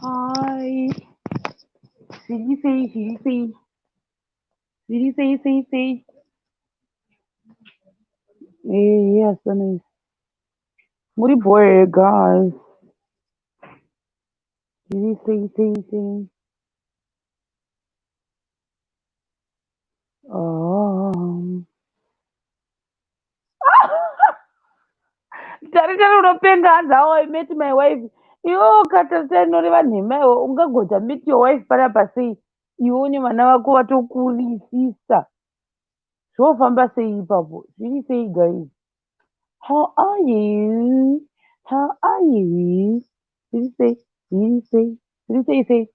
Hi. Zviri sei, zviri sei? Zviri sei, sei, sei? Eh, yes, nice. Muri bho here, guys? Zviri sei, sei, sei? Oh. Tari tari unopenga, hanzi, "How I met my wife." Iwe ukatarisai, inoreva nhema. Iwe ungagota meet your wife panapa sei? Iwe une vana vako vatokurisisa, zvofamba sei ipapo? Zviri sei, guys? How are you? How are you? Zviri sei, zviri sei, zviri sei sei?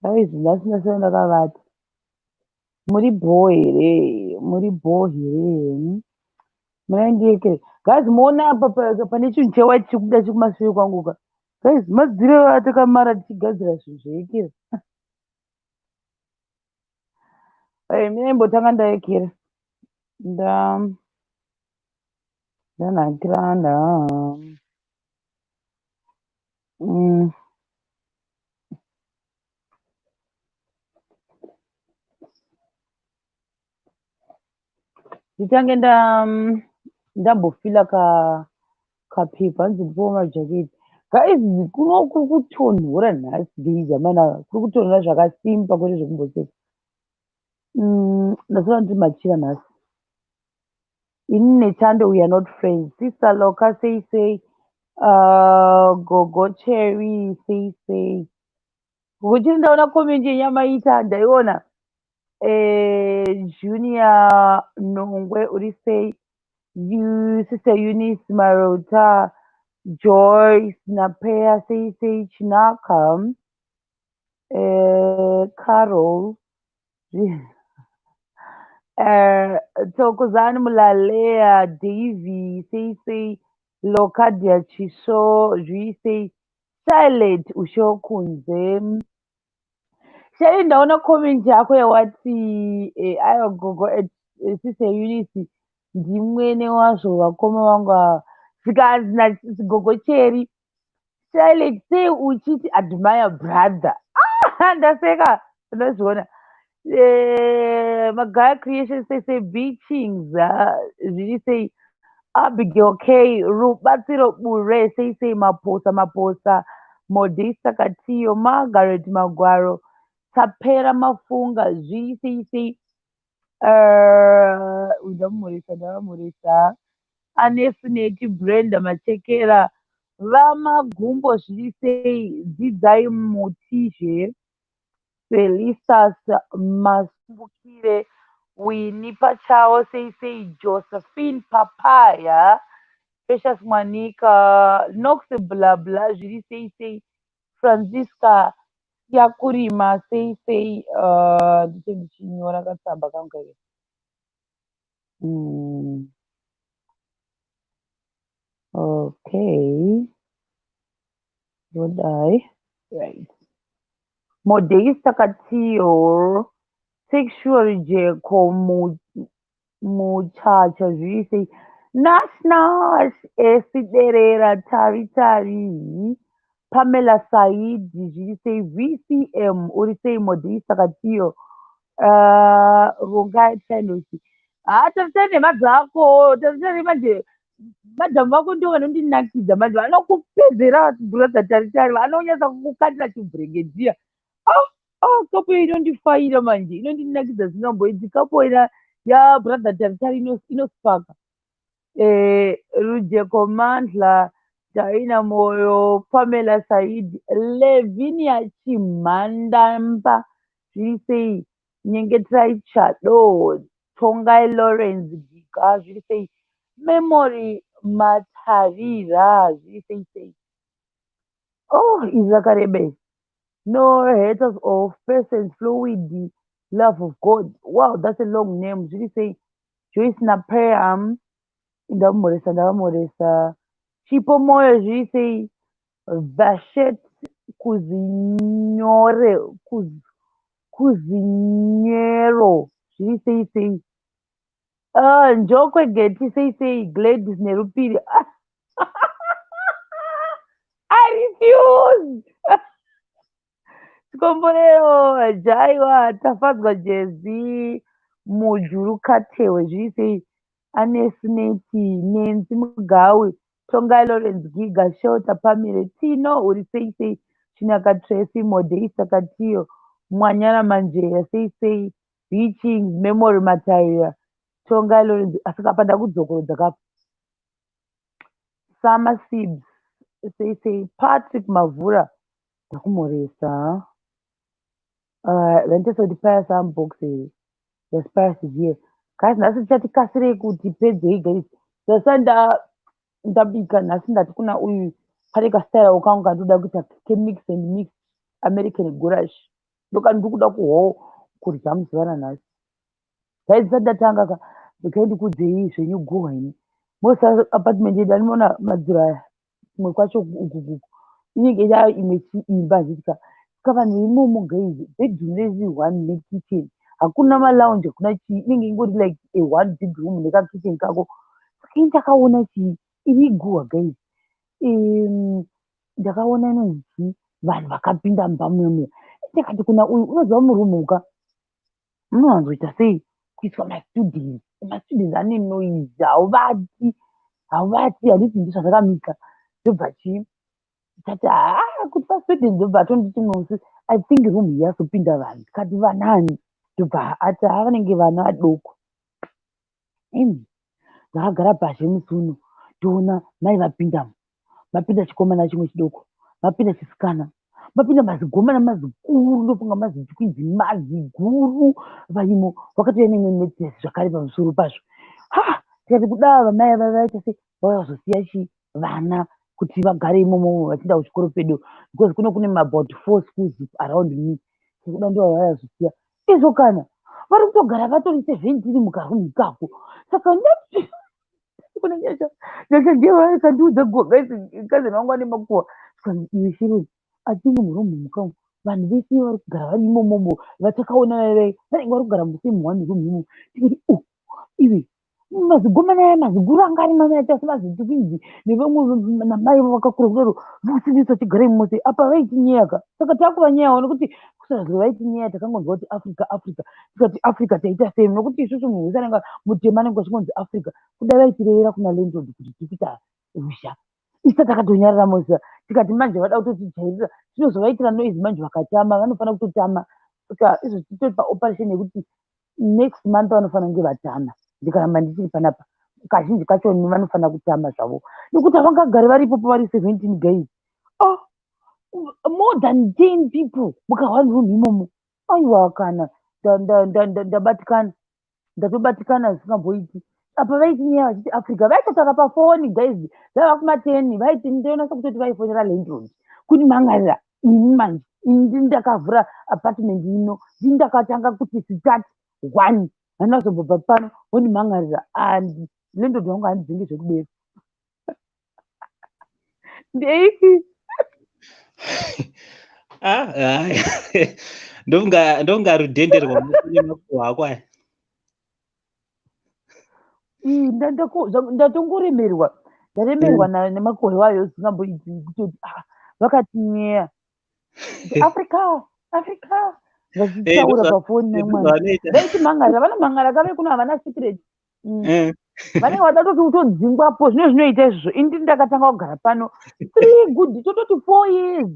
Guys, nhasi ndasara ndakavata. Muri bho here? Muri bho here? Murandiekere, guys. Muona apa pane chinhu chewhite chikubuda chikumashure kwangu ka, guys. Madziro atakamara tichigadzira zvinhu zveekera. Mina imbotanga ndaekera, ndanakirana. Nditange ndambofila kapepa. Hanzi ndipowo majaketi, guys. Kuno kuri kutonhora nhasi, guys. Amana, kuri kutonhora zvakasimba, kwete zvekumboseka. Ndasara ndiri machira nhasi. Ini nechando, we are not friends. Sister Loka, sei sei? Gogo Cherry, sei sei? Gogo Cherry, ndaona comment yenyamaita, ndaiona. Junior Nongwe, uri sei? You, Sister Eunice Marota, Joyce Napea, sei sei? Chinaka, Carol, Thokozani Mulalea, Davy, sei sei? Locadia Chisho, zviri sei? Silent Ushokunze. Sheri, ndaona comment yako yawati, aiwa, gogo, Sister Eunice, ndimwene wazvo vakoma vangu ava. Zvikanzi nagogo Cheri, "Silent, sei uchiti admire brother?" Ah, ndaseka, ndazviona. Magaya Creation, sei sei? Beachings, zviri sei? Abigail K, Rubatsiro Bure, sei sei? Maposa Maposa, Modista Katiyo, Margaret Magwaro, Tapera Mafunga, zviri sei sei? Ndamurisa, ndavamurisa. Anesuneti, Brenda Machekera, Vamagumbo, zviri sei? Dzidzai Mutizhe, Felistas Masumbukire, Wini Pachawo, sei sei? Josephine Papaya, Precious Mwanika, Nox Blabla, zviri sei sei? Francisca Yakurima, sei sei? Ndiche ndichinyora katsamba kangu kake. Okay, ndodai, right. Modesta Katiyo, Sexual Jeko, Muchacha, zviri sei? Nash Nash, Esiderera, Tari Tari, Pamela Saidi, zviri sei? VCM, uri sei? Modesta Katiyo, Rongai Tinosi. Ha, tarisai nhema dzako, tarisai manje. Madhamu vako ndo vanondinakidza manje, vanokupedzera. Brother Taritari vanonyatsa kukukandira chibhurengedziya. Ah, ah, kapo inondifaira manje, inondinakidza zvingamboiti. Kapo ina yabrother Taritari inospaka. Rujeko Mandla, Daina Moyo, Pamela Saidi, Levinia Chimhandamba, zviri sei? Nyengeterai Chado, Tongai Lawrence Giga, zviri sei? Memory Matarira, zviri sei sei? Oh, izvi rakareba izvi. No haters of persons, fluid love of God. Wow, that's a long name. Zviri sei? Joyce Napea, ndamurisa, ndavamurisa. Chipo Moyo, zviri sei? Vashet Kuzinyore, Kuzinyero, zviri sei sei? Njokwe Geti, sei sei? Gladys Nerupiri. I refuse. Chikomborero Jaiwa Tafadzwa Jezi Mujuru Katewe, zviri sei? Anesineti Nenzi Mugawi Tongai Lawrence Giga Shelter Pamire Tino, uri sei sei? Chinaka Tracy Modeisa Katiyo Mwanyana Manjeya, sei sei? Beachings Memory Mataira Tongai Lawrence. Asi kapa ndakudzokorodza kapa. Summer Sibs, sei sei? Patrick Mavhura, ndakumhoresa. Vanitesa kuti Pius unbox here? Yes, Pius is here. Guys, nhasi tichati kasirei kuti pedzei, guys. Ndasa ndabika nhasi, ndati kuna uyu pane kastyle kangu kandoda kuita kemix and mix American goulash, ndokandiri kuda kuhwawo kudya muzuva ranhasi. Guys, ndisati ndatanga ka, regai ndikuudzei zvenyu guhwa. Ini most apartment yedu andinoona madziro aya, kumwe kwacho uku inenge iri imwe chiimba, handiti? Saka vanhu imomo, guys, bedroom riri one nekitchen, hakuna malounge, hakuna chii, inenge ingori like a one big room nekakitchen kako. Saka ini ndakaona chii, iri iguhwa, guys, ndakaona inonzi chii, vanhu vakapinda mumba muya. Ndikati kuna uyu, unoziva murumu ka munowanzoita sei kuiswa mastudents? Mastudents ane noise, hauvati, hauvati, handiti? Ndizvazvakamika. Ndobva chii, tati haa, kuti pastudents, ndobva atonditi mumwe musi, "I think room iyi yazopinda vanhu." Ndikati, "Vanani?" Ndobva ati, "Haa, vanenge vana vadoko." Imi, ndakagara pazhe musi uno, ndoona mai vapindamo, mapinda chikomana chimwe chidoko, mapinda chisikana, mapinda mazigomana mazikuru, ndofunga mazitwins maziguru varimo, vakatouya neimwe mattress zvakare pamusoro pazvo. Ha, tikati kuda vamai ava vaita sei, vauya kuzosiya chi vana kuti vagare imomo vachienda kuchikoro pedu, because kuno kune about four schools around me. Kuda ndo vavauya kuzosiya izvo, kana vari kutogara vatori 17 mukarumu ikako. Saka kuna Nyasha, Nyasha ndiye vakandiudza guhwa. Cousin wangu ane makuhwa. Iwe Shironi, atinge murumu mukamu vanhu vese vari kugara vari imomomo vatakaona vaivai vanenge vari kugara musame one room imomo. Tikati, "Oh, iwe, mazigomana aya maziguru anga ari mamwe aita semazitwins nevamwe namai vakakura kudaro, vose vese vachigara imomo sei?" Apa vaitinyeya ka, saka takuvanyeyawo nekuti kusaziva vaitinyeya. Takangonzwa kuti Africa, Africa, tikati Africa taita sei? Nokuti isusu munhu wese anenge mutema anenge achingonzi Africa. Kuda vaitirevera kuna landlord kuti tikuita ruzha, isa takatonyarara moziva. Tikati manje vada kutotijairira, tinozovaitira noise manje vakatama, vanofanira kutotama. Saka izvo titori paoperation yekuti next month vanofanira kunge vatama. Ndikaramba ndichiri panapa, kazhinji kacho vanofanira kutama zvavo, nekuti havangagari varipopo vari 17, guys. Oh, more than 10 people muka one room imomo, aiwa kana ndabatikana, ndatobatikana zvisingamboiti. Apa vaitinyeya vachiti Africa, vaitotaura pafoni, guys, vaiva kuma10, vaiti ndoona sekutoti vaifonera landlord kuti mangarira ini. Manje ini ndakavhura apartment ino, ndini ndakatanga kuti start one, handina kuzombobva pano, wondimangarira. And landlord wangu handidzingi zvekudero, ndeipi? Ah, ndonga rudhende rwamakuhwa ako aya. Ndatongoremerwa, ndaremerwa nemakuhwa iwayo zvisingamboiti, kutoti ah, vakatinyeya Africa, Africa, vachitaura pafoni nemwana, vaitimhangarira. Vanomhangarira kave kuno, havana secret. Vanenge vada toti utodzingwapo. Zvino zvinoita izvozvo, ini ndakatanga kugara pano three good, tototi 4 years,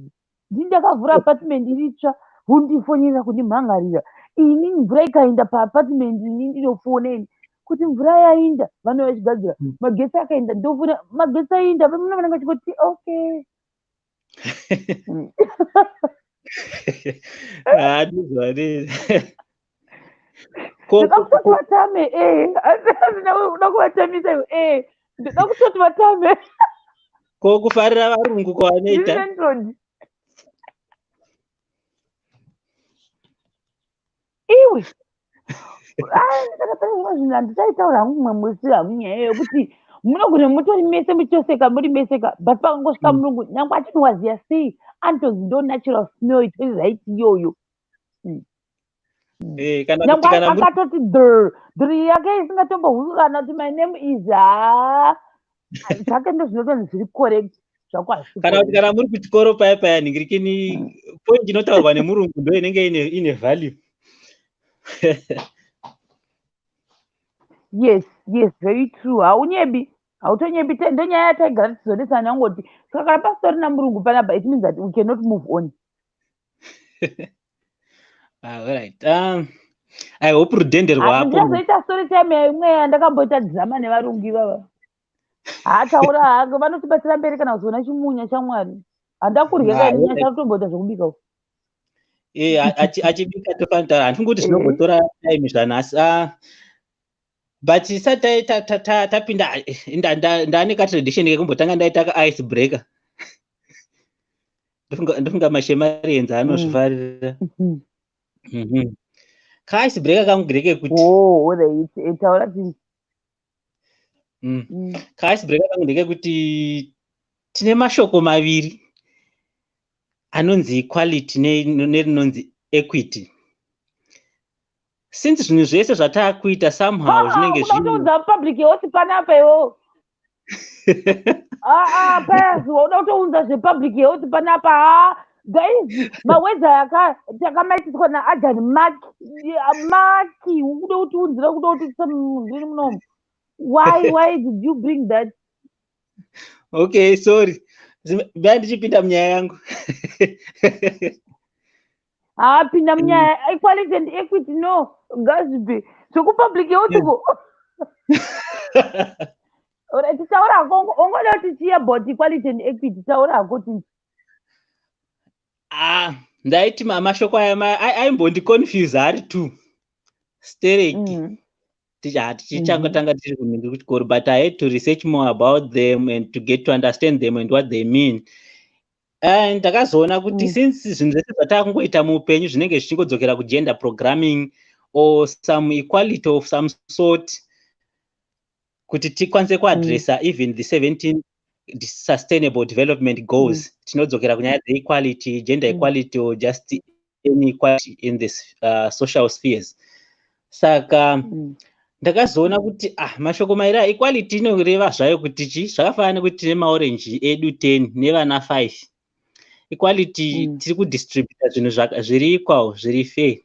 ndini ndakavhura apartment iritsva, vondifonera kundimhangarira ini. Mvura ikaenda paapartment, ini ndinofona ini kuti mvura yainda, vanouya vachigadzira. Magetsi akaenda, ndofona magetsi ainda, vamuna vanenge vachingoti okay. Handizvani. Ndoda kutoti vatame, asina kuda kuvatamisa iwe, ndoda kutoti vatame. Ko kufarira varungu kwavanoita. Landlord iwe, ndakapera zvimwe zvinhu handichaitaura hangu. Mumwe musi hangu nyaya yekuti munogona mutori mese muchitoseka muri meseka, but pakangosvika murungu, nyangwe achinowaziya sei, anotonzi ndo natural smell itori right iyoyo. Kana kuti nyangwe kana muri akatoti dr dr yake isingatombohwi, kana kuti "My name is", haa, zvake ndo zvinotonzi zviri correct. Zvako hazvisi Kana kuti correct. Kana muri kuchikoro paya paya, nhingirikini, point inotaurwa nemurungu ndo inenge ine value. Yes, very true. Haunyebi, hautonyebi. Ndonyaya yataigara tichizonesana, yangoti saka kana pasitorina murungu panapa, it means that we cannot move on. Ah, alright. I hope rudhende rwapo. Ndinozoita story time imwe yandakamboita drama nevarungu ivava. Haataura hake, vanotibatsira mberi kana kuzoona chimunya chamwari. Handakurya Ah, kaini alright. nyasha kutomboita zvekubika uku. Achibika tofanira taura. Handifungi kuti zvinombotora time zvanhasi. Ah, but isati tapinda, ndane katradition kekumbotanga ndaita ka-ice breaker. Ndofunga mashemarians anozvifarira. Ka-ice breaker kangu ndekekuti Oh, alright. Taura ti. Ka-ice breaker kangu ndekekuti tine mashoko maviri anonzi equality nerinonzi equity. Since zvinhu zvese zvataakuita somehow zvinenge Kuda zvine kutoudza public health panapa iwo. Aa, payazuva uda kutounza zvepublic health panapa. Ha, guys, mawords aya takamaitiswa naAdan Mark. Maki ukuda kutiunzira, kuda kutiisa mundini munomu. Why did you bring that? Okay, sorry. Mba ndichipinda munyaya yangu. Haapinda munyaya. Equality and equity, no, ngazvibe zvekupublic health ko. Alright, taura hako. Ongoda kuti chii about equality and equity? Taura hako ti. Ah, ndaiti mashoko aya aimbondiconfuse ari two stereki. Tichangotanga tiri kunhingi kuchikoro, but I had to research more about them and to get to understand them and what they mean, and ndakazoona kuti since zvinhu zvese zvatakungoita muupenyu zvinenge zvichingodzokera kugender programming or some equality of some sort, kuti tikwanise kuadressa even the 17 sustainable development goals, tinodzokera kunyaya dzeequality, gender equality or just any equality in this social spheres. Saka ndakazoona kuti, ah, mashoko mairi aya, equality inoreva zvayo kuti chi zvakafanana nekuti tine maorenji edu 10 nevana 5. Equality, tiri kudistributa zvinhu zviri equal, zviri fair,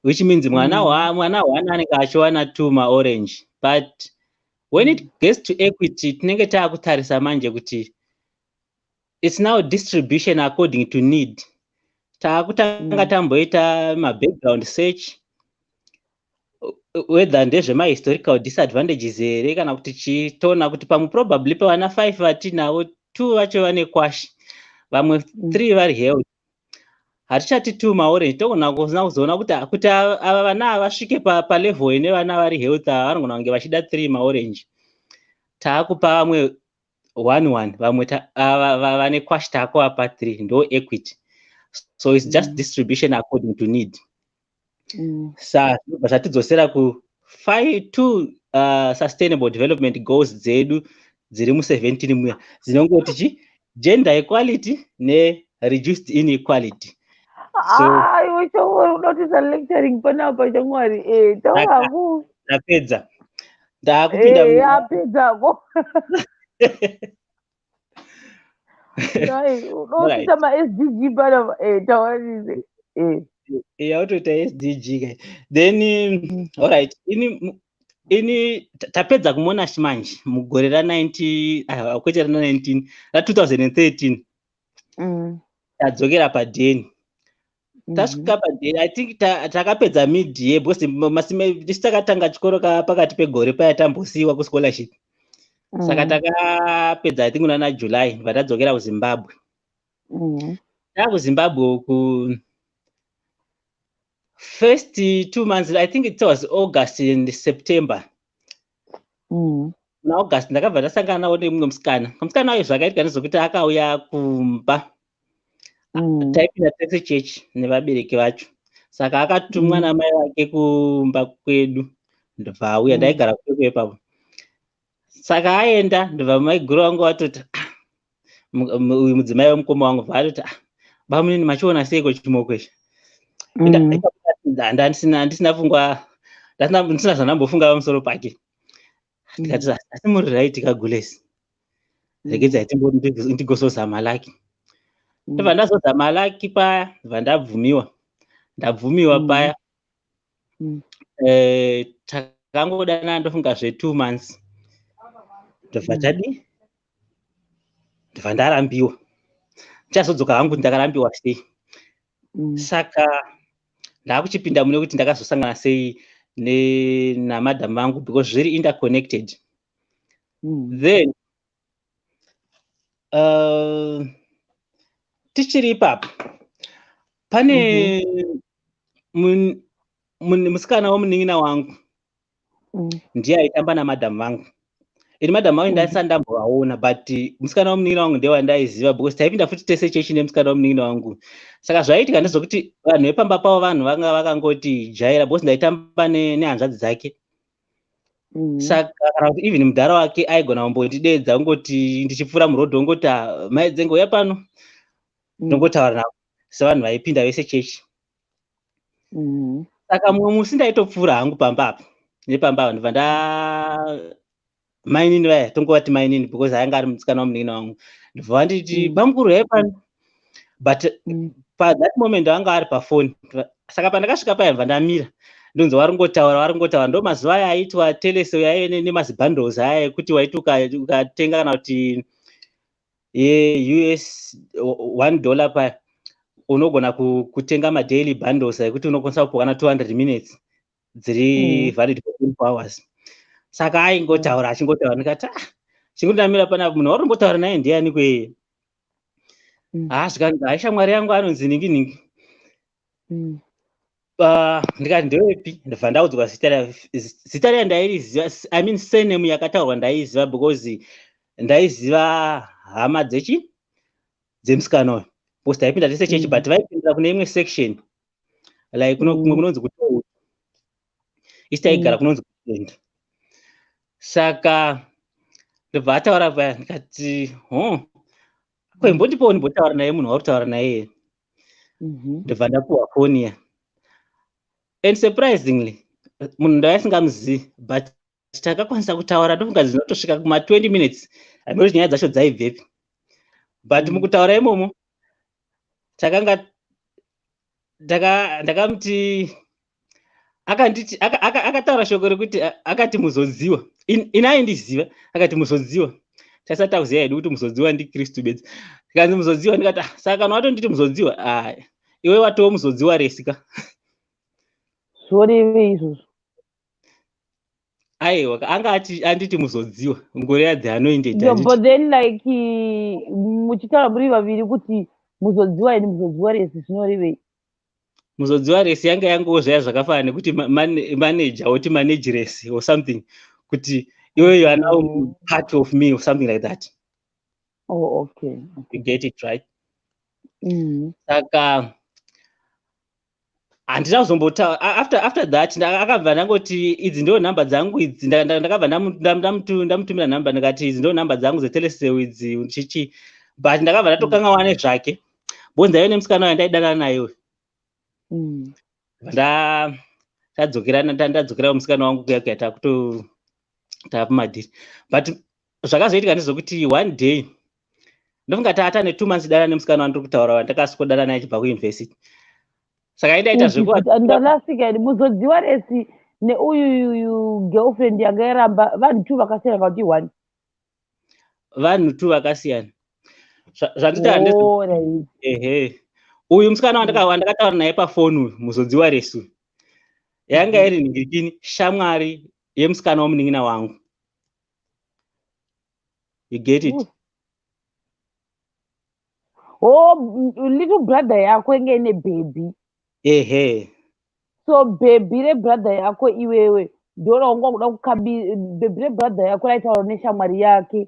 which means mwana mwana one anenge achiwana two maorange. But when it gets to equity, tinenge taakutarisa manje kuti it's now distribution according to need. Taakutanga tamboita mabackground search, whether ndezvemahistorical disadvantages here kana kuti chii. Toona kuti pamwe probably pavana 5 vatinavo, two vacho vane kwashi, vamwe three vari health. Hatichati two maorange, togona kuzoona kuti ava vana ava vasvike palevel ine vana vari health ava, vanogona kunge vachida three maorange. Taakupa vamwe one one, vamwe vane kwashi taakuvapa three. Ndo equity. So it's just distribution according to need. Sa zvinobva zvatidzosera ku five two sustainable development goals dzedu dziri mu17 muya, dzinongoti chi gender equality nereduced inequality. So Ah, iwe shamwari, uda kutiisa lecturing panapa shamwari. Taura hako. Ndapedza, ndaakupinda Apedzako. Dai, uda kutiisa ma-SDG panapa. Taura. Yautoita SDG kai. Then alright, ini tapedza kuMonash manje mugore ra90, aiwa, kwete ra19, ra2013. Tadzokera padheni. Tasvika padheni, I think takapedza mid year, because isu takatanga chikoro pakati pegore paya tambosiyiwa kuscholarship. Saka takapedza, I think, kunana July, bva tadzokera kuZimbabwe. TaakuZimbabwe uku, first 2 months, I think it was August and September, muna August ndakabva ndasangana nawo nemumwe musikana. Musikana wayo, zvakaitika ndezvekuti akauya kumba. Taipinda tese chechi nevabereki vacho, saka akatumwa namai vake kumba kwedu, ndobva auya. Ndaigara kwekwe ipapo. Saka aenda, ndobva maiguru vangu vatoti, "Ah," uyu mudzimai wemukoma wangu bva atoti, "Ah, bamunini, machiona seiko chimoko ichi?" Ndisina pfungwa, ndisina zvandambofunga pamusoro pake. Ndikati, "Asi muri right kagulesi?" Regedzai ndigozozama luck. Ndobva ndazozama luck paya, ndobva ndabvumiwa. Ndabvumiwa paya, takangodana, ndofunga zve2 months, ndobva tadi, ndobva ndarambiwa. Ndichazodzoka hangu kuti ndakarambiwa sei. Saka ndaakuchipinda mune kuti ndakazosangana sei namadhamu vangu, because zviri interconnected. Then tichiri ipapo, pane musikana womunin'ina wangu, ndiye aitamba namadhamu vangu. Ini madhamu vangu ndasati ndambovaona, but musikana womunin'ina wangu ndiye wandaiziva, because taipinda futi tese chechi nemusikana womunin'ina wangu. Saka zvaiitika ndezvokuti vanhu vepamba pavo, vanhu vanga vakangoti jaira, because ndaitamba nehanzvadzi dzake. Saka kana kuti even mudhara wake aigona kumbondidedza, ungoti ndichipfuura murodhi ongoti, "Ah, mai Dzengo, uya pano." Ndongotaura navo sevanhu vaipinda vese chechi. Saka mumwe musi ndaitopfuura hangu pamba apa, nepamba apa, ndobva nda mainini vaya, tongovati mainini because ainge ari musikana wamunin'ina wangu, ndobva vanditi, "Bamukuru, uyai pano." But pathat moment vanga ari pafoni. Saka pandakasvika paya, ndobva ndamira, ndonzi vari ngotaura. Ndo mazuva aya aitwa Telecel yaive nemazibundles aya ekuti waiti ukatenga kana kuti yeUS $1 paya, unogona kutenga madaily bundles ekuti unokwanisa kupuwa kana 200 minutes dziri valid for 24 hours. Saka aingotaura, achingotaura, ndikati, "Ah, chingondamira panapa, munhu wauri kumbotaura naye ndiani kweye?" Ha, zvikanzi, "Hai, shamwari yangu anonzi ningi ningi." Ndikati, "Ndewepi?" Ndobva ndaudzwa zita. Zita riya ndairiziva, I mean, surname yakataurwa ndaiziva, because ndaiziva hama dzechi dzemusikana uyu, because taipinda tese chechi, but vaipindira kune imwe section, like kumwe kunonzi kuto isi taigara kunonzi kutenda. Saka ndobva ataura paya, ndikati, "Ho, ko imbondipawo ndimbotaura naye munhu wauri kutaura naye." Ndobva ndapuhwa foni ya, and surprisingly munhu ndaisingamuzivi, but takakwanisa kutaura, ndofunga dzinotosvika kuma20 minutes. Hameno nyaya dzacho dzaibvepi, but mukutaura imomo takanga ndakamuti, akanditi, akataura shoko rekuti, akati muzodziwa. Ini aindiziva, akati muzodziwa. Tasati takuziva hedu kuti muzodziwa ndiKristu bedzi. Tikanzi muzodziwa, ndikati, "Ah, saka kana watonditi muzodziwa, ah, iwe watoo muzodziwa resika." Zvoreve izvozvo? Aiwa, anga anditi muzodziwa ngore yadzi anointed. No, but then like muchitaura muri vaviri kuti muzodziwa ini muzodziwa resi, zvinorevei? Muzodziwa resi yanga yangowo zvaya zvakafanana nekuti manager woti manageress or something, kuti iwe you are now part of me or something like that. Oh, okay. You get it, right? Mm. Saka handina kuzombotaura after that. Akabva ndangoti, "Idzi ndo nhamba dzangu idzi." Ndakabva ndamutumira nhamba, ndikati, "Idzi ndo nhamba dzangu dzeTelecel idzi," chichi, but ndakabva ndatokanganwa nezvake, because ndaive nemusikana wayo ndaidanana naye uyu. Ndadzokera, ndadzokera kumusikana wangu kuya kuya, takuto taapamadhiri. But zvakazoitika ndezvekuti one day, ndofunga taata ne2 months dana nemusikana wandiri kutaura, wandakaswedana naye achibva kuuniversity. Saka indaita zvekuti ndarasika ini, muzodziwa resi neuyuyuyu girlfriend yanga yaramba, vanhu two vakasiyana kana kuti one? Vanhu two vakasiyana. Zvanditi, ehe, uyu musikana wandakataura naye pafoni uyu, muzodziwa resu, yanga iri nhingirikini shamwari yemusikana womunin'ina wangu. You get it? Oh, little brother yako inge ine baby. Ehe. So baby rebrother yako iwewe ndoraunga kuda kukabi, baby rebrother yako raitaura neshamwari yake,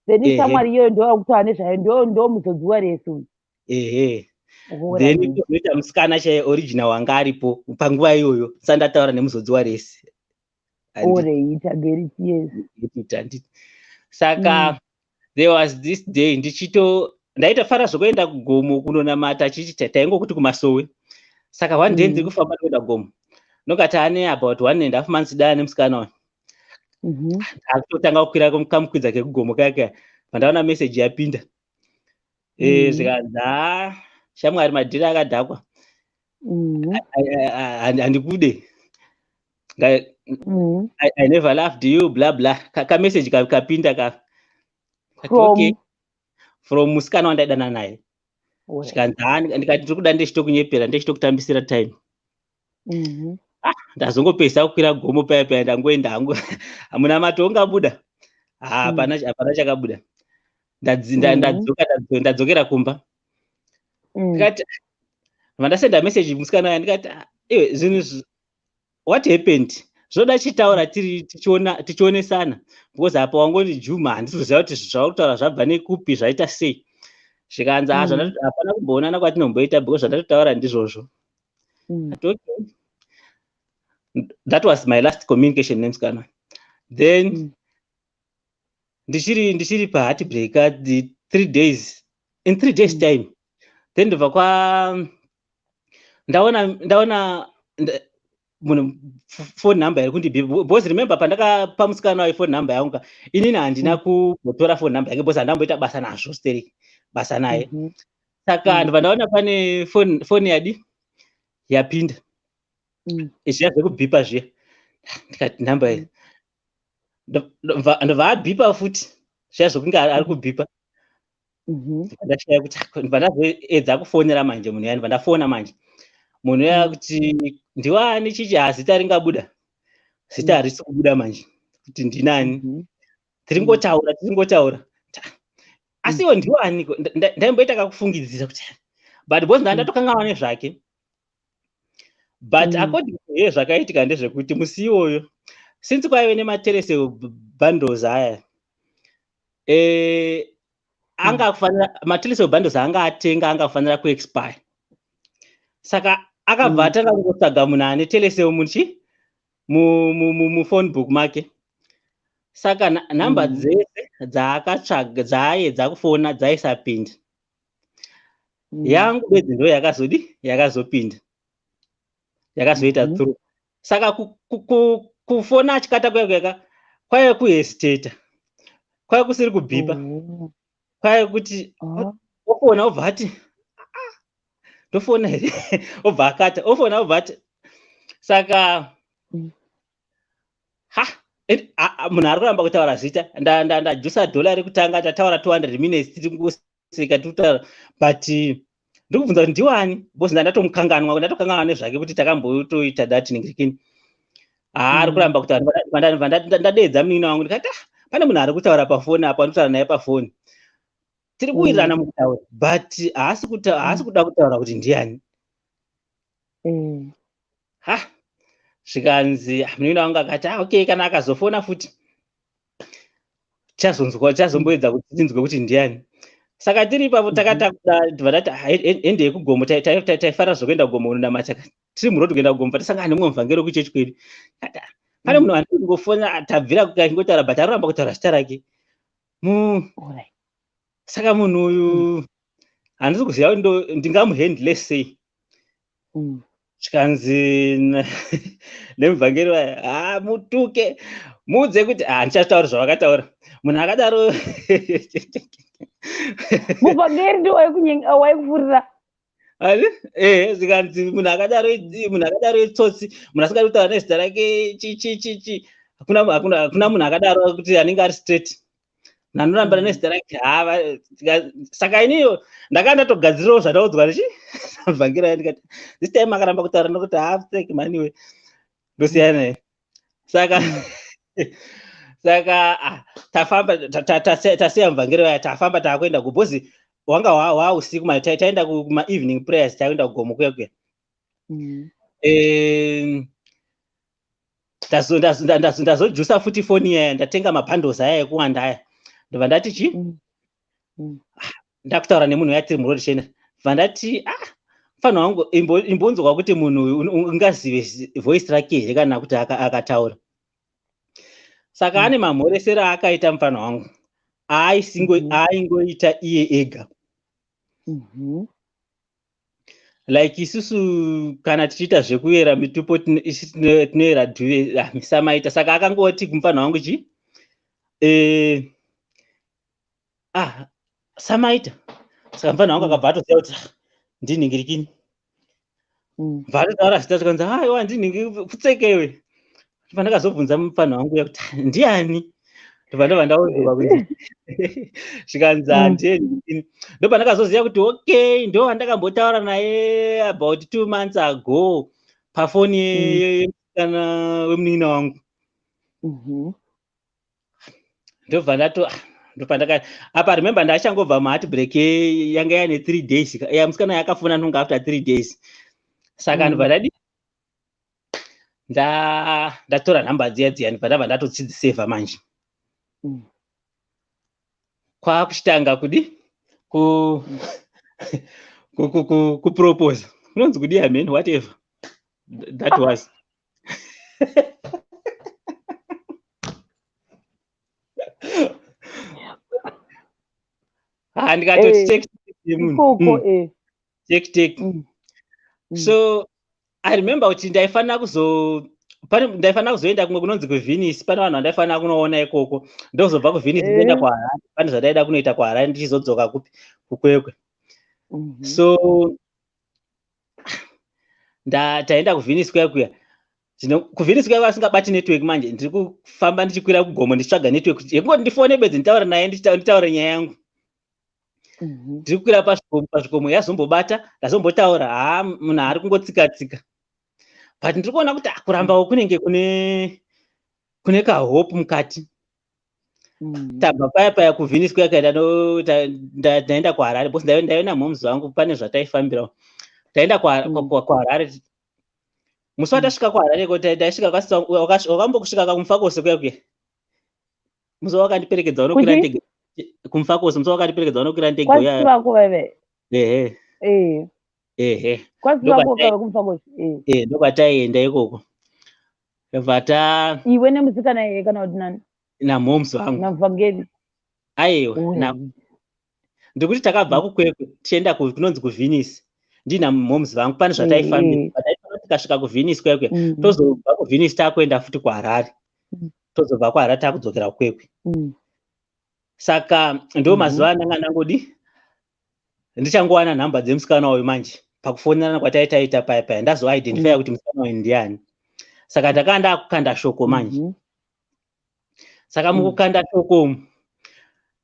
then shamwari iyoyo ndo kutaura nezvayo, ndo muzodziwa resu. Ehe, then kuzoita musikana chaiye original wanga aripo panguva iyoyo sandataura nemuzodziwa resi. Alright, I get it, yes. Handiti? Saka there was this day ndichito ndaitofara zvokuenda kugomo kunonamata, chichi taingokuti kumasowe. Saka one day ndiri kufamba ndikuenda kugomo, nokati ane about 1.5 months dana nemusikana uyu, akutotanga kukwira kamukwidza kekugomo kaya kaya. Pandaona message yapinda, zvikanzi, "Ha, shamwari, madhiri akadhakwa. Handikude. I never loved you, bla bla." Kamessage kapinda ka. From? Okay, from musikana wandaidana naye. Zvikanzi, "Ha," ndikati, "Ndiri kuda ndechitokunyepera, ndechitokutambisira time." Ndazongopedzisa kukwira gomo paya paya, ndangoenda hangu. Hamuna mato ungabuda, hapana, hapana chakabuda. Ndadzoka, ndadzokera kumba. Ndikati, vandasenda message musikana waya, ndikati, "Ah, iwe, zvinhu, what happened? Zvoda chitaura tiri tichiona, tichionesana, because apa wangoti juma, handisi kuziva kuti zvauri kutaura zvabva nekupi, zvaita sei." Zvikanzi, "Ah, hapana kumboonana kwatinomboita, because zvandatotaura ndizvozvo." Ati, "Okay." That was my last communication nemusikana. Then ndichiri paheartbreak, the 3 days, in 3 days time, then ndobva kwa ndaona munhu, phone number iri kundibhipa, because remember, pandakapa musikana wayo phone number yangu, inini handina kumbotora phone number yake, because handamboita basa nazvo stereki, basa naye. Saka ndobva ndaona pane phone yadi yapinda, zviya zvekubhipa zviya. Ndikati, "Nhamba iyi." Ndobva abhipa futi, zviya zvokunge ari kubhipa. Ndashaya kuti, ndobva ndazoedza kufonera manje munhu uya. Ndobva ndafona manje munhu uya kuti, "Ndiwani chichi?" Hazita ringabuda, zita harisi kubuda manje kuti ndinani. Tiringotaura, tiringotaura, asi iwo ndiwani? Ndaimboita kakufungidzira kuti, but because ndandatokanganwa nezvake, but according to iye, zvakaitika ndezvekuti musi iwoyo, since kwaive nemaTelecel bundles aya, anga kufanira, maTelecel bundles anga atenga anga kufanira kuexpire, saka akabva atanga kungotsvaga munhu ane Telecel muchi muphone book make. Saka nhamba dzese dzaakatsvaga, dzaaedza kufona, dzaisapinda. Yangu bedzi ndo yakazodi, yakazopinda, yakazoita through. Saka kufona achikata kuya kuyaka, kwaive kuhesitata, kwaive kusiri kubhipa. Kwaive kuti ofona, obva ati, "Ah, ndofona here?" Obva akata, ofona, obva ati, saka ha, munhu ari kuramba kutaura zita. Ndajusa dhola rekutanga, tataura 200 minutes, tiri kungoseka, tiri kutaura, but ndiri kubvunza kuti ndiwani, because ndatomukanganwa, ndatokanganwa nezvake kuti takambotoita that ningirikini. Haari kuramba kutaura. Ndadeedza munin'ina wangu, ndikati, "Ah, pane munhu ari kutaura pafoni apo, anotaura naye pafoni, tiri kuwirirana mukutaura, but haasi kuda kutaura kuti ndiani." Ha, zvikanzi, ah, munin'ina wangu akati, "Ah, okay, kana akazofona futi tichazonzwa, tichazomboedza kuti tinzwe kuti ndiani." Saka tiri ipapo, takatakuda, ndibva ndati, "Ah, endei kugomo." Taifarira zvokuenda kugomo kunonamata. Tiri muroad kuenda kugomo, patasangana nemumwe muvhangeri wekuchechi kwedu. Ati, "Ah, pane munhu andiri kungofona, tabvira kukangotaura, but aroramba kutaura zita rake." Saka munhu uyu handisi kuziva kuti ndingamuhandle sei. Zvikanzi nemuvhangeri waya, "Ha, mutuke, muudze kuti," handichatauri zvavakataura, "munhu akadaro." Muvhangeri ndi waikufurira? Ani? Eh, zvikanzi, "Munhu akadaro, munhu akadaro itsotsi, munhu asingadi kutaura nezita rake, chi chi chi chi, hakuna munhu akadaro kuti anenge ari straight, munhu anorambana nezita rake." Hava, saka iniyo ndakanga ndatogadzirirawo zvandaudzwa nechi muvhangeri aya. Ndikati, "This time akaramba kutaura, nokuti haapfeki maniwe, ndosiyana naye." Saka ah, tafamba, tasiya muvhangeri vaya, tafamba, taakuenda kubhozi. Wanga hwausiku, taenda kuma-evening prayers, takuenda kugomo kuya kuya. Ndazojusa futi foni yaya, ndatenga mabundles aya ekuwanda aya. Ndobva ndati chi, ndakutaura nemunhu uya, tiri muroad chena, bva ndati, "Ah, mufana wangu, imbonzwa kuti munhu uyu ungazive voice rake here kana kuti akataura." Saka ane mamhoresero aakaita mufana wangu, aaingoita iye ega. Like isusu kana tichiita zvekuyera mitupo, isu tinoyera dhuve, ah, misamaita. Saka akangoti kumufana wangu chi, Ah, Samaita. Saka mufana wangu akabva atoziva kuti, "Ah, ndinhingirikini." Bva atotaura zita, tikanzi, "Aiwa, ndinhingi, pfutsekewe." Pandakazobvunza mufana wangu uya kuti, "Ah, ndiani?" Ndobva ndobva ndaudzwa kunzi, zvikanzi, "Handiye nhingirikini." Ndopandakazoziva kuti, okay, ndo wandakambotaura naye about 2 months ago pafoni yemusikana wemunin'ina wangu. Ndobva ndato, ah, ndopandaka apa, remember, ndachangobva muheartbreak yanga yaine 3 days ya musikana yakafona nonga after 3 days. Saka ndobva ndadi ndatora nhamba dziya dziya, ndobva ndabva ndatodzidzisevha manje. Kwakuchitanga kudi kupropose, kunonzi kudi, amen, whatever that was. Ha, ndikatoti tek yemunhu. Ikoko. Tek tek. So I remember kuti ndaifanira kuzo pane ndaifanira kuzoenda kumwe kunonzi kuVenice, pane vanhu vandaifanira kunoona ikoko. Ndozobva kuVenice ndienda kuHarare, pane zvandaida kunoita kuHarare, ndichizodzoka kupi? KuKwekwe. So taenda kuVenice kuya kuya. Zvino kuVenice kuya vasingabati network manje, ndiri kufamba ndichikwira kugomo ndichitsvaga network yekungoti ndifone bedzi, nditaure naye, nditaure nyaya yangu. Ndiri kukwira pazvikomo, pazvikomo yazombobata, ndazombotaura. Haa, munhu ari kungotsika tsika, but ndiri kuona kuti, ah, kurambawo kunenge kune kahope mukati. Tabva paya paya kuVenice kuya kaenda, ndaenda kuHarare because ndaive namhomuzi vangu, pane zvataifambirawo. Taenda kuHarare. Musi watasvika kuHarare ko, taisvika wakambokusvika kakuMufakose kuya kuya, musi wakandiperekedza unokwira Kuchi? ndege kuMufakose, musi wakandiperekedza unokwira ndege Kwasisi uya. vako vaive? Ehe. Ehe. Kwasisi vako kava kuMufakose. Eh, ndokwataienda ikoko, ndobva ta Iwe nemusikana iye kana kuti nani? Namhomuzi vangu. Namuvhangeri? Aiwa, ndikuti takabva kuKwekwe tichienda kunonzi kuVenice, ndina mhomuzi vangu, pane zvataifambira. Pataifamba tikasvika kuVenice kuya kuya, tozobva kuVenice takuenda futi kuHarare. Tozobva kuHarare takudzokera kuKwekwe. Saka ndo mazuva andanga ndangodi ndichangowana nhamba dzemusikana uyu manje, pakufonerana kwataitaita paya paya, ndazoidentifya kuti musikana uyu ndiani. Saka ndakanga ndakukanda shoko manje. Saka mukukanda shoko umu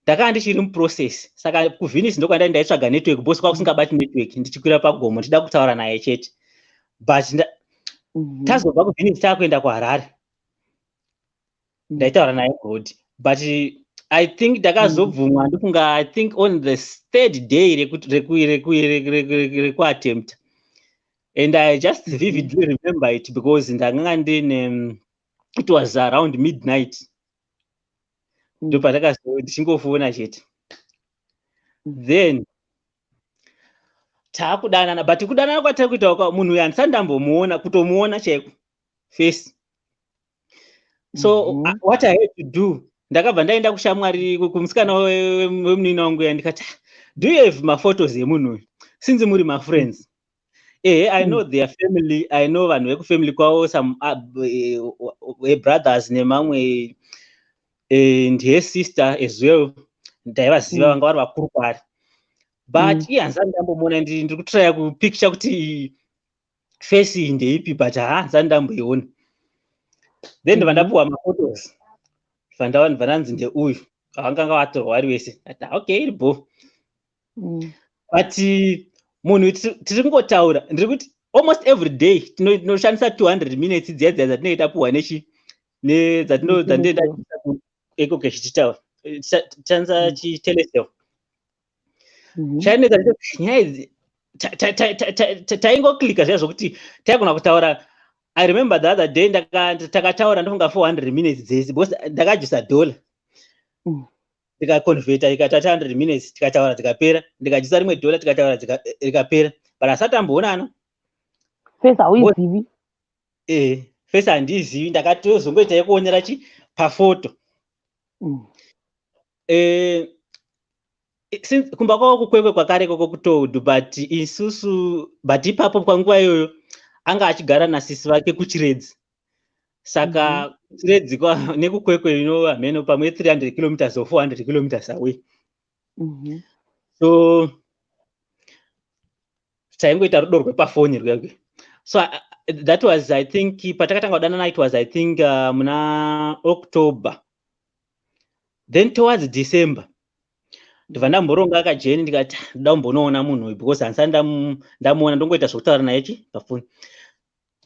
ndakanga ndichiri muprocess. Saka kuVenice ndokwandai ndaitsvaga network because kwakusingabati network, ndichikwira pagomo ndichida kutaura naye chete. But tazobva kuVenice takuenda kuHarare, ndaitaura naye god, but I think ndakazobvumwa, ndifunga, I think on the third day rekuattempt. And I just vividly remember it because ndakanga ndine, it was around midnight, ndopandakazo ndichingofona chete. Then taakudanana, but kudanana kwatiri kuita kwa munhu uyu handisati ndambomuona, kutomuona chaiko face. So what I had to do, ndakabva ndaenda kushamwari, kumusikana wemunini wangu uya, ndikati, "Ah, do you have maphotos emunhu uyu since muri mafriends?" Ehe, I know their family, I know vanhu vekufamily kwavo, some brothers nemamwe and her sister as well, ndaivaziva, vanga vari vakuru kwaari, but iye handisati ndambomuona. Ndiri kutraya kupicture kuti face iyi ndeipi, but haa, handisati ndamboiona. Then ndobva ndapuwa maphotos, bva ndanzi ndeuyu, vanganga vatorwa vari vese. Ati, "Ah, okay, iri bo." But munhu tiri kungotaura, ndiri kuti almost every day tinoshandisa 200 minutes dziya dziya dzatinenge tapuwa nechi dzatinoenda EcoCash, tichitaura, tichishandisa chiTelecel. Chainetsa ndechekuti nyaya idzi taingoklika zviya zvokuti taigona kutaura. I remember the other day takataura, ndofunga 400 minutes dzese, because ndakajusa dollar, ndikaconverta, ikata 100 minutes, tikataura dzikapera. Ndikajusa rimwe dollar, tikataura rikapera, but asati amboonana. Face hauizivi? Eh, face handizivi, ndakatozongoita yekuonera chi pafoto. Eh, since kumba kwavo kuKwekwe kwakare ikoko kuTodu, but isusu, but ipapo panguva iyoyo anga achigara nasisi vake kuChiredzi. Saka Chiredzi nekuKwekwe, hameno pamwe 300 kilometers or 400 kilometers away. So taingoita rudo rwepafoni rwekwe. So that was, I think, patakatanga kudanana, it was, I think, muna October. Then towards December ndibva ndamboronga kajeni, ndikati, "Ah, ndoda kumbonoona munhu uyu because handisati ndamuona, ndongoita zvokutaura naye chi pafoni."